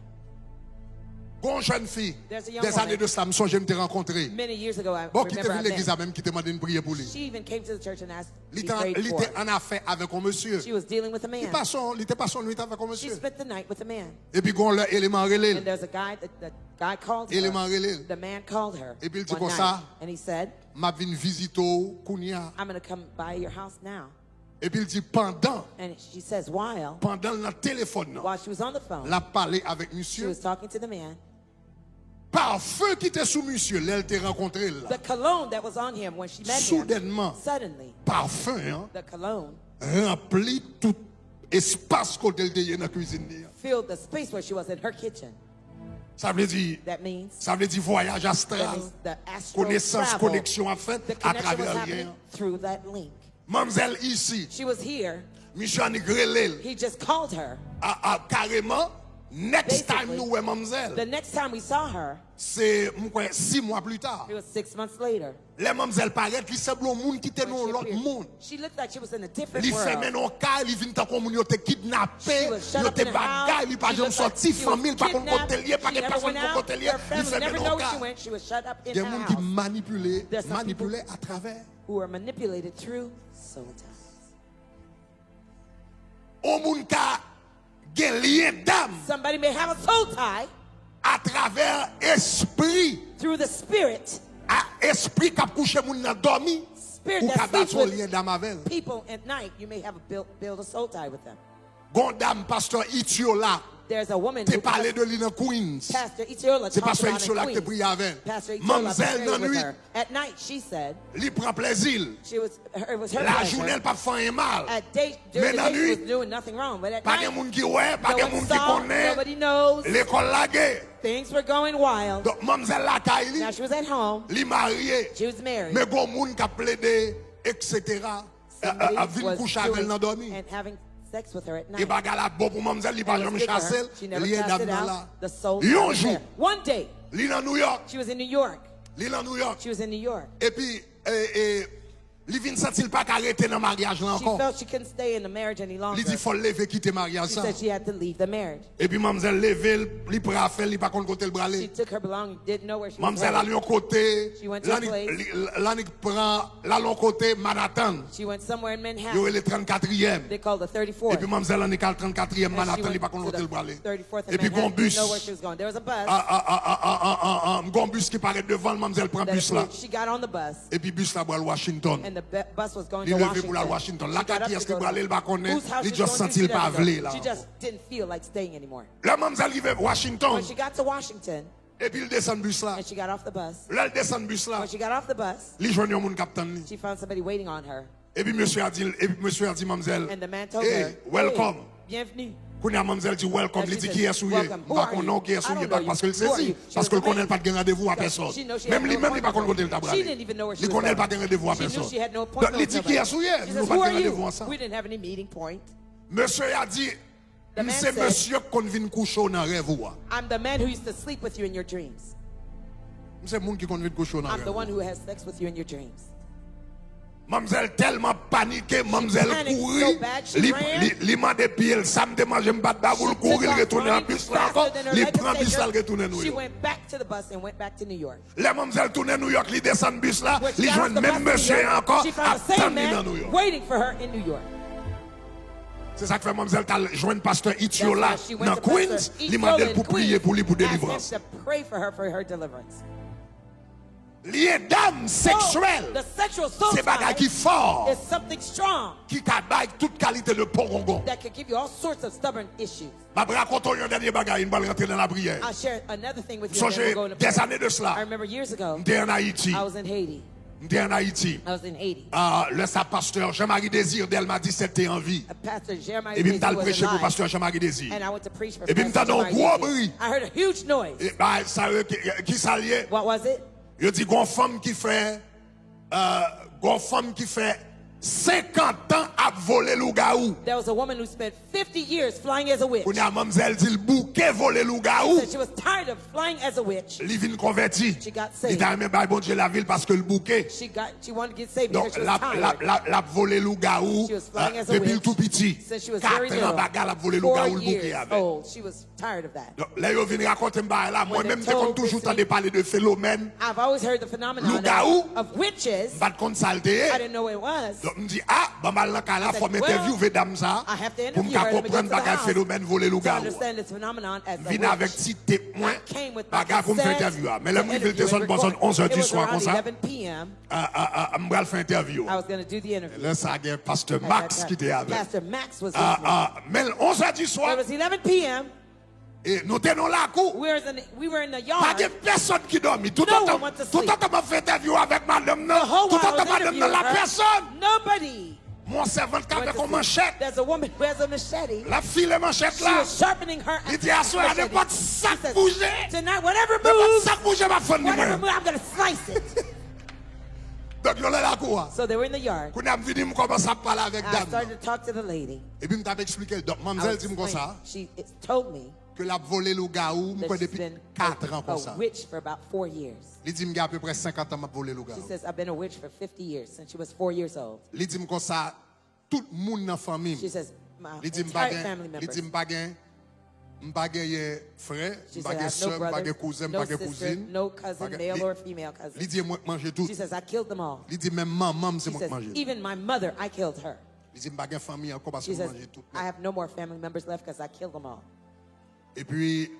Gon jèn fi, There's a young des années woman. De sa, m sonje m te rankontre. Many years ago, I Bon, ki te remember vin I legliz la met. Menm ki te mande n priye pou li. She even came to the church and asked to Li be te, prayed li for. Te an afè avèk yon mesye. She was dealing with a Li man. Pase yon, li te pase yon nwit avèk yon She mesye. Spent the night with a man. Epi gon lè eleman rele l. And there's a guy, the, the guy called Eleman her. Rele l. The man called her. Epi l di One konsa, night, and he said, M ap vin vizite w kounye a. I'm going to come by your house now. Epi l di pandan, And she says, while, pandan l nan telefòn nan, while she was on the phone, l ap pale avèk she misye. Was talking to the man. Pafen ki te sou misye lè l te rankontre l la, The cologne that was on him when she met him, soudènman, suddenly, pafen an the cologne ranpli tout espas kote l te ye nan kwizin li an. Filled the space where she was in her kitchen. Sa vle di, That means, sa vle di vwayaj that astral, means the astral konesans, travel, koneksyon ap fèt the connection atravè was lyen happening an. Through that link. Manmzèl isi, She was here. Misye annik rele l. He just called her. A, a, kareman, next time Basically, nou wè manmzèl, the next time we saw her, se, m kwè, sis mwa pli ta. It was six months later. Lè manmzèl parèt, li sanble yon moun ki te nan yon lòt mond. She looked like she was in a different Li fèmen world. Nan yon kay, li vin tankou yon moun yo te kidnape, She was shut yo up te in a house. bagay, li pa She janm looked like sòti, she was fanmi l pa konn kidnapped. Kote l ye, pa She gen never pèsonn went ki konn out. Kote l ye, Her li family fèmen never nan know yon where she kay. Went. She was shut up in Gen a moun ki house. Manipile, There's some people manipile atravè. Who are manipulated through soul ties. Yon moun ka gen lyen dam. Somebody may have a soul tie. Atravè espri. Through the spirit. A, espri k ap kouche moun nan dòmi. Spirit Ou ka that sleeps bati yon with lyen dam avè l. People at night, you may have a build, build a soul tie with them. Gon dam, pastè Itiola There's a woman te who pale de li nan Queens. Pastor Itiola Se talked pastè about Itiola in ki te Queens. Priye avè l. Pastor Itiola Manmzèl prayed nan with nwit, her. At night, she said, li pran plezi l. She was, her, it was her Lajounen pleasure. L p ap fè anyen mal. At day, Men during the nan day, she was nwit, doing nothing wrong. But at pa gen night, moun ki wè, pa no gen one moun ki saw, konnen. Nobody knows. Lekòl lage. Things were going wild. Donk, manmzèl lakay li, Now she was at home. Li marye. She was married. Men gon moun k ap plede, et cetera. Somebody A, a, vin was kouche avè l doing nan dòmi. And having sex with her at E night. Bagay la bon pou manmzèl, li pa It was janm good for chase her. l, She never lyen cast dam it nan out. La. The soul Yon was jou, there. One day, Li nan New York. She was in New York. Li nan New York. She was in New York. Epi, e, e, li vin santi l pa ka rete nan maryaj la She ankò. Felt she couldn't stay in the marriage any longer. Li di fò l leve kite maryaj She sa. Said she had to leave the marriage. Epi manmzèl leve l, li pran afè l, li pa konn kote l prale. She took her belongings, didn't know where she was Manmzèl going. Al yon kote, She went to a l annik place. Li, l annik pran, l al yon kote, Manhattan. She went somewhere in Yo Manhattan. Rele trannkatriyèm. They called the thirty-fourth. Epi manmzèl annik al trannkatriyèm And she Manhattan, went li pa konn to kote l the prale. thirty-fourth in Epi gon Manhattan. Didn't bis. Know where she was going. There was a bus. A, a, a, a, a, a, a, a, gon bis ki parèt devan l, manmzèl pran That bis la. appeared. She got on the bus. Epi bis la pral Washington. And The bu- bus was going Li to leve pou l al Washington. Washington. She La got kay up kiyès to li go prale, to l pa konnen. Whose house Li she's just going to, santi she l pa doesn't vle know. La. She just didn't feel like staying anymore. Lè manzèl rive Washington, When she got to Washington, epi l desann bis la. And she got off the bus. Lè l desann bis la, When she got off the bus, li jwenn yon moun k ap tann li. She found somebody waiting on her. Epi mesye a di, epi mesye a di manzèl, And the man told her, "Hey, welcome. Hey, bienvenue." Kounye a manzèl di welcome, And li she di says, kiyès ou ye? "Welcome. M Who pa are konnen you? Ou kiyès I ou ye, don't know you. Paske l Who are sezi, you?" She paske was l konnen l amazed pa t gen randevou a because pèsòn. She knows she had Menm no li menm li pa appointment konn with kote l t ap anyone. She prale. Didn't even know where she Li was konnen l pa going. Gen randevou a She knew pèsòn. She had no Donk appointment li with di nobody. Kiyès ou ye? She Nou says, pa "Who are gen randevou you?" Ansanm. We didn't have any meeting point. Mesye a di, The "M man se said, mesye k konn vin kouche w nan rèv ou a." "I'm the man who used to sleep with you in your dreams. M se moun ki konn vin kouche w nan I'm the rèv one ou who a." Has sex with you in your dreams." Manmzèl tèlman panike, She manmzèl panicked kouri, so bad, she li, ran. Li, li mande pye l, "Sa m te manje m pa t ba w," She l kouri, took l off retounen an running bis la faster ankò, than her li legs pran could bis la, take l her. Retounen She Nouyòk. Went back to the bus and went back to New York. Lè manmzèl tounen Nouyòk, li desann bis la, When she li got off jwenn the menm bus in New mesye York, a ankò she found ap the same tann li nan man Nouyòk. Waiting for her in New York. Se sa k fè manmzèl t al jwenn pastè Itiola nan Queens, li mande l pou priye pou li pou delivrans. That's why she went to Pastor Itiola in Queens, asked him to pray for her for her deliverance. Lyen dam seksyèl, se bagay ki fò, ki ka bay tout kalite de pogongon. That could give you all sorts of stubborn issues. M ap rakonte w yon dènye bagay, m pral rantre nan lapriyè. I'll share another thing with you, and then we'll go into prayer. M sonje dèzane de sela, I remember years ago, m te ann Ayiti. I was in Haiti. M te ann Ayiti. I was in Haiti. Ah, lè sa, pastè Jean-Marie Désir Delma disèt te an vi. Uh, Pastor Jean-Marie Désir was alive. Epi m t al preche pou pastè Jean-Marie Désir. And I went to preach for Pastor Jean-Marie Désir. Epi m tande yon gwo bri. I heard a huge noise. E bagay sa yo, ki, ki sa l ye? What was it? Yo di gon fanm ki fè, euh, gon fanm ki fè senkant an ap vole lougawou. There was a woman who spent fifty years flying as a witch. Kounye a manmzèl di l bouke vole lougawou. She said she was tired of flying as a witch. Li vin konvèti. She got saved. Li ta renmen bay Bondye lavi l paske l bouke. She got, she wanted to get saved because she was tired. Donk, l ap, l ap, l ap, l ap vole lougawou, euh, depi l tou piti. She was flying as a witch since she was very little. Katran bagay l ap vole lougawou, l bouke avè l. Four years old, she was tired of that. Donk, lè yo vin rakonte m bagay la, mwen menm m te konn toujou tande pale de fenomèn lougawou. I've always heard the phenomenon of, of witches. M pa t konn sa l te ye. I didn't know what it was. Donk, m di, "Ah, ban m al nan kay la, fò m entèvyouve dam sa a pou m ka konprann bagay fenomèn vole lougawou a." I didn't know what it was. I have to interview her in a minute. Vin avèk ti tep mwen, bagay pou m fè entèvyou a. Men lè m rive, l te sòn bò zòn onz è di swa konsa. Ah, ah, ah, m pral fè entèvyou a. I was gonna do the interview. Lè sa a gen pastè Max ki te avè m. Pastor Max was with me. Ah, ah, men onz è di swa. It was eleven p.m. E nou te nan lakou. We were in the, we were in the yard. Pa gen pèsonn ki dòmi. No one went to sleep. Toutotan, toutotan m ap fè entèvyou avèk madanm nan, toutotan madanm nan la, pèsonn. The whole while I was interviewing her, nobody went to sleep. Mon sèvant k avèk yon manchèt. There's a woman who has a machete. L ap file manchèt la. She was sharpening her machete. Li di, "Aswè a, nenpòt sa k bouje, she says, "Tonight, whatever moves, nenpòt sa k bouje, m ap fann li mwen." Whatever moves, I'm gonna slice it." Donk, yo nan lakou a. So they were in the yard. Kounye a, m vini, m kòmanse ap pale avèk dam nan. I started to talk to the lady. Epi m t ap eksplike l. Donk, manmzèl di m konsa, I was explaining. She, it, told me, ke l ap vole lougawou, m kwè, depi katran konsa. That she's been a witch for about four years. Li di m gen apeprè senkant an m ap vole lougawou. She says, "I've been a witch for fifty years, since she was four years old." Li di m konsa, "Tout moun nan fanmi m." She says, "My entire family members." Li di m pa gen, li di m pa gen, m pa genyen frè, m pa gen sè, m pa gen kouzen, m pa gen kouzin. She said, "I have no brothers, no sister, no cousin, male or female cousin." Li di e mwen k manje tout. She says, "I killed them all." Li di menm manman m se mwen k manje l. She says, "Even my mother, I killed her." Li di m pa gen fanmi ankò paske m manje tout nèt. She says, "I have no more family members left 'cause I killed them all." Epi,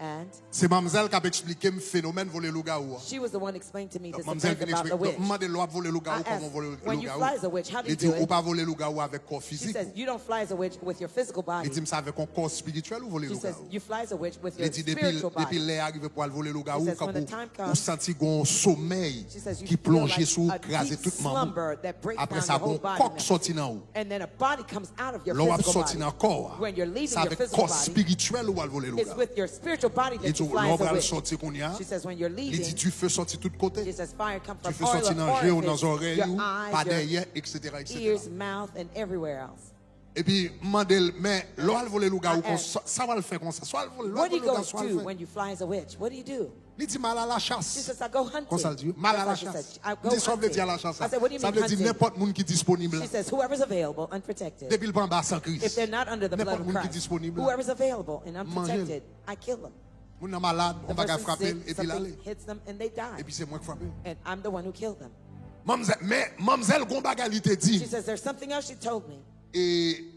se manmzèl k ap eksplike m fenomèn vole lougawou a. She was the one explaining to me this thing about the witch. Donk, manmzèl vin eksplike. Donk, m mande l, "Lè w ap vole lougawou, kòman w vole lougawou?" I asked, "When you fly as a witch, how do you do it?" Li di, "Ou pa vole lougawou avèk kò fizik ou." She says, "You don't fly as a witch with your physical body." Li di m, "Se avèk yon kò espirityèl ou vole lougawou." She says, "You fly as a witch with your spiritual body." Li di, "Depi, depi lè a rive pou w al vole lougawou, ou santi gon somèy ki plonje sou ou, kraze tout manm ou. Apre sa, gon kò k sòti nan ou." And then a body comes out of your physical body. Lè w ap sòti nan kò a, se avèk kò espirityèl ou al vole lougawou. When you're leaving your physical body, it's with your spiritual body that you fly as a witch. Li di w, lè w pral sòti kounye a, she says, "When you're leaving," li di, "dife sòti tout kote." She says, "Fire come from all your orifices, your eyes, your ears, mouth, and everywhere else." Dife sòti nan je w, nan zòrèy ou, pa dèyè, et cetera, et cetera. Epi, m mande l, "Men, lè w al vole lougawou konsa, sa w al fè konsa? Sa w al vole, lè w al vole lougawou, sa w al fè?" What do you go do when you fly as a witch? What do you do? Li di, "M al alachas." She says, "I go hunting." Konsa l di, "M al alachas." That's how she said, "I go hunting." M di, "Sa w vle di alachas la?" I said, "What do you mean hunting?" Sa vle di nenpòt moun ki disponib la. She says, "Whoever's available, unprotected. Depi l pa anba san Kris. If they're not under the blood of Christ, whoever's available and unprotected, I kill them." Nenpòt moun ki disponib la, m manje l. Moun nan malad, yon bagay frape l, epi l ale. The person is sick, something hits them, and they die. Epi se mwen k frape l. And I'm the one who killed them. Manmzèl, men manmzèl gon bagay li te di m. She says, "There's something else she told me." E,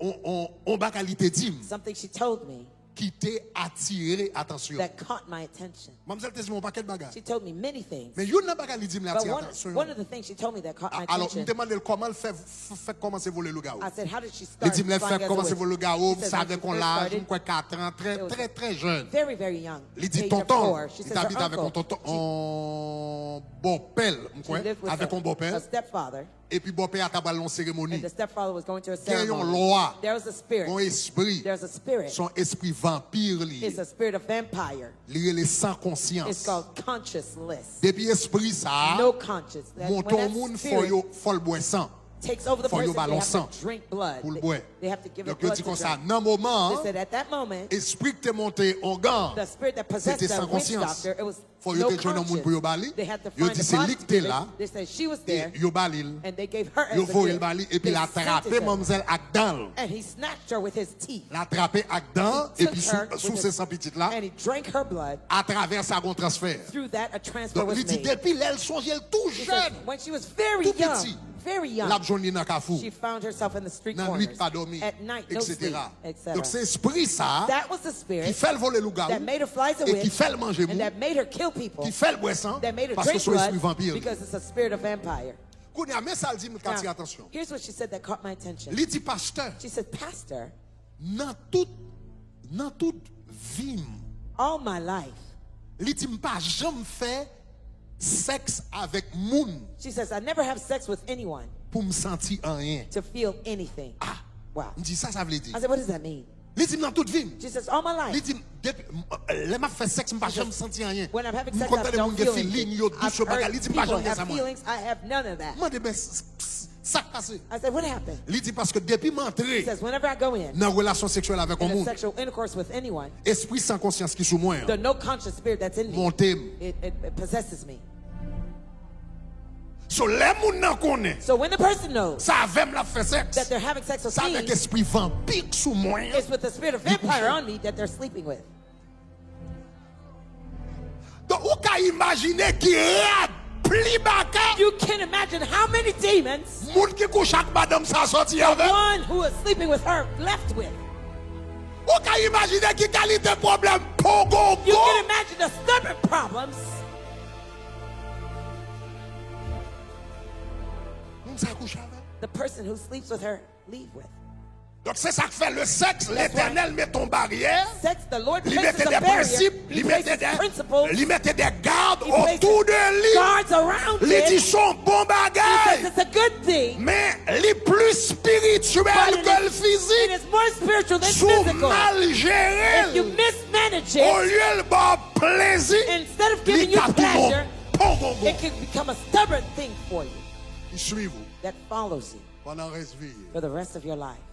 on, on, on bagay li te di m. Something she told me. ki te atire atansyon. That caught my attention. Manmzèl te di m yon pakèt bagay. She told me many things. Men youn nan bagay li di m li But atire one, atansyon. One of the things she told me that caught my Alò, m attention. Te mande l kòman l fè, f- fè kòmanse vole lougawou. I said, "How did she Li start di m lè l fè flying as a kòmanse witch?" vole lougawou, She m said, sa "When avèk she yon first laj, started, m kwè katran, trè, it was trè, trè jèn. Very, very young. Li di Age of tonton l, four." She li says, t "Her abite avèk yon uncle, tonton, yon bòpè l, m she kwè, lived with avèk a, yon bòpè a l. stepfather, Epi bòpè a t ap al nan yon seremoni. And the stepfather was going to a Gen yon ceremony. Lwa, There was a spirit. Yon espri, There's a spirit. Se yon espri vanpi li ye. It's a spirit of vampire. Li rele san konsyans. It's called conscienceless. Depi espri sa a No conscience. That, monte when yon that moun, fò spirit yo, fò l bwè san. Takes over the Fò yo person, ba they l yon have san to drink blood. Pou l They, bwè. They have to give it Donk yo blood di to konsa, drink. Nan moman They an, said at that moment, espri k te monte ongan the an, spirit that se te possessed san that witch konsyans. Doctor, it was Fò yo no te jwenn yon moun pou yo conscience. Ba li. They had to Yo find di a se li body k to te give la. It. They said she was E there, yo ba li l. And they gave her Yo as a voye l gift. Ba li. Epi They l sent it atrape to her. Manmzèl ak dan l. And he snatched her with his teeth. L atrape ak dan l. Took Epi her sou, with souse his- san pitit la. And he drank her blood. Atravè sa, gon transfè. Through that, a transfer Donk, was li di made. Depi lè l sonje l tou He says, jèn, when she was very tou young, piti, very young, l ap jwenn li nan kafou, she found herself in the street nan nwit corners. Pa dòmi, At night, no sleep, etsetera. et cetera. Donk, se espri sa a That was the spirit ki fè l vole lougawou, that made her fly as a e ki witch, fè l manje and that moun, made her kill people, ki fè l bwè san, that made her paske drink se yon espri blood, vanpi li. Because it's a spirit of vampire. Kounye a, men sa l di m k atire Now, atansyon. Here's what she said that caught my attention. Li di, Pastè, She said, "Pastor, nan tout, nan tout vi m, all my life," li di, "M pa janm fè sèks avèk moun she says, "I never have sex with anyone pou m santi anyen." to feel anything." Ah, Wow. M di, "Sa sa vle di?" I said, "What does that mean?" Li di m, "Nan tout vi m." She says, "All my life." Li di m, "Depi, m- lè m ap fè sèks, m pa She says, janm santi anyen. "When I'm having M sex, konn I tande don't moun gen feel feeling, anything. Yo I've dous, yo bagay." heard Li di m, "M pa people janm gen have sa mwen." feelings. I have none of that." M mande, "Men s- s- sa k pase?" I said, "What happened?" Li di, "Paske depi m antre She says, "Whenever I go in nan relasyon seksyèl avèk yon in a moun, sexual intercourse with anyone, espri san konsyans ki sou mwen the an no conscious spirit that's in me, monte m." It, it, it possesses me. So, lè moun nan konnen So when the person knows se avè m l ap fè sèks, that they're having sex with se me, avèk espri vanpi k sou mwen an. It's with the spirit of Li kouche. Vampire on me that they're sleeping with. Donk, ou ka imajine ki rad pli baka You can imagine how many demons moun ki kouche ak madanm sa soti avè l. One who is sleeping with her left with. Ou ka imajine ki kalite pwoblèm You pongongon can imagine the stubborn problems moun sa kouche avè l. The person who sleeps with her leave with. Donk, se sa k fè le sèks, Letènèl mete yon baryè, Sex, the Lord li places mete a de barrier. prensip, He li mete places de, principles. Li mete de gad He places otou de li. Guards around Li di it. Se yon bon He says bagay, it's a good thing. Men li plis espirityèl But it ke l is, it fizik. Is more spiritual than Si w physical. Mal jere If you l, mismanage it, olye l ba w plezi, instead of li giving you ka tounen pleasure, w pongongon. It can become a stubborn thing for you Li swiv ou that follows you pandan rès vi w. For the rest of your life.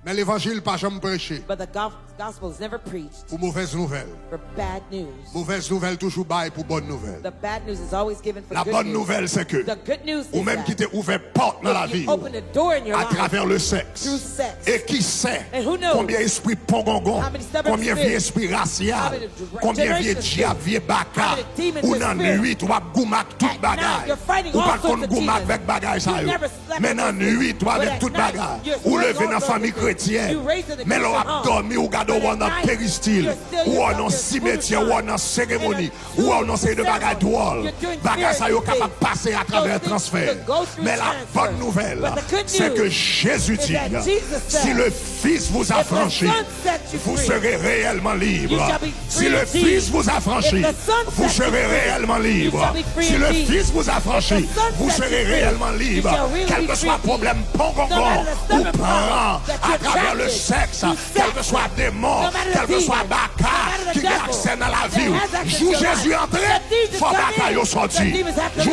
Men levanjil pa janm preche But the go- gospel is never preached pou movèz nouvèl. For bad news. Movèz nouvèl toujou bay pou bòn nouvèl. The bad news is always given for La good bonne news. Nouvelle, c'est que The good news ou is menm ki te that ouvè pòt nan if lavi you open the door in your life atravè le sèks. Through sex, E ki sè and who knows konbyen espri pongongon, how many stubborn konbyen vye spirits, espri rasyal, how many dra- konbyen vye generational dyab, vye baka, how many demons ou and nan spirits. Nwit w ap goumen ak tout At night, bagay. You're fighting Ou all pa t konn sorts of goumen demons. Avèk bagay sa You yo. Never slept Men with nan this Nwit w But avèk at tout night, bagay. You're Ou still leve nan going fanmi through it. Kretyen. You raised in a Men lè w Christian ap home. Dòmi, ou gade But w wè at nan night, peristil, you're still ou wè w yourself nan in simetyè, ou foolish wè w nan seremoni, ou wè w nan seri de bagay dwòl. Bagay sa yo kapab pase atravè transfè. Men la bonne nouvelle, c'est que Jésus dit, si le Fils vous affranchit, vous serez réellement libre. Si le Fils vous affranchit, vous serez réellement libre. Si le Fils vous affranchit, vous serez réellement libre. Quel que soit problème pongongon ou pran atravè le sèks, kèlkeswa demon, kèlkeswa baka ki gen aksè nan lavi w, jou Jezi antre, fò baka yo sòti. Jou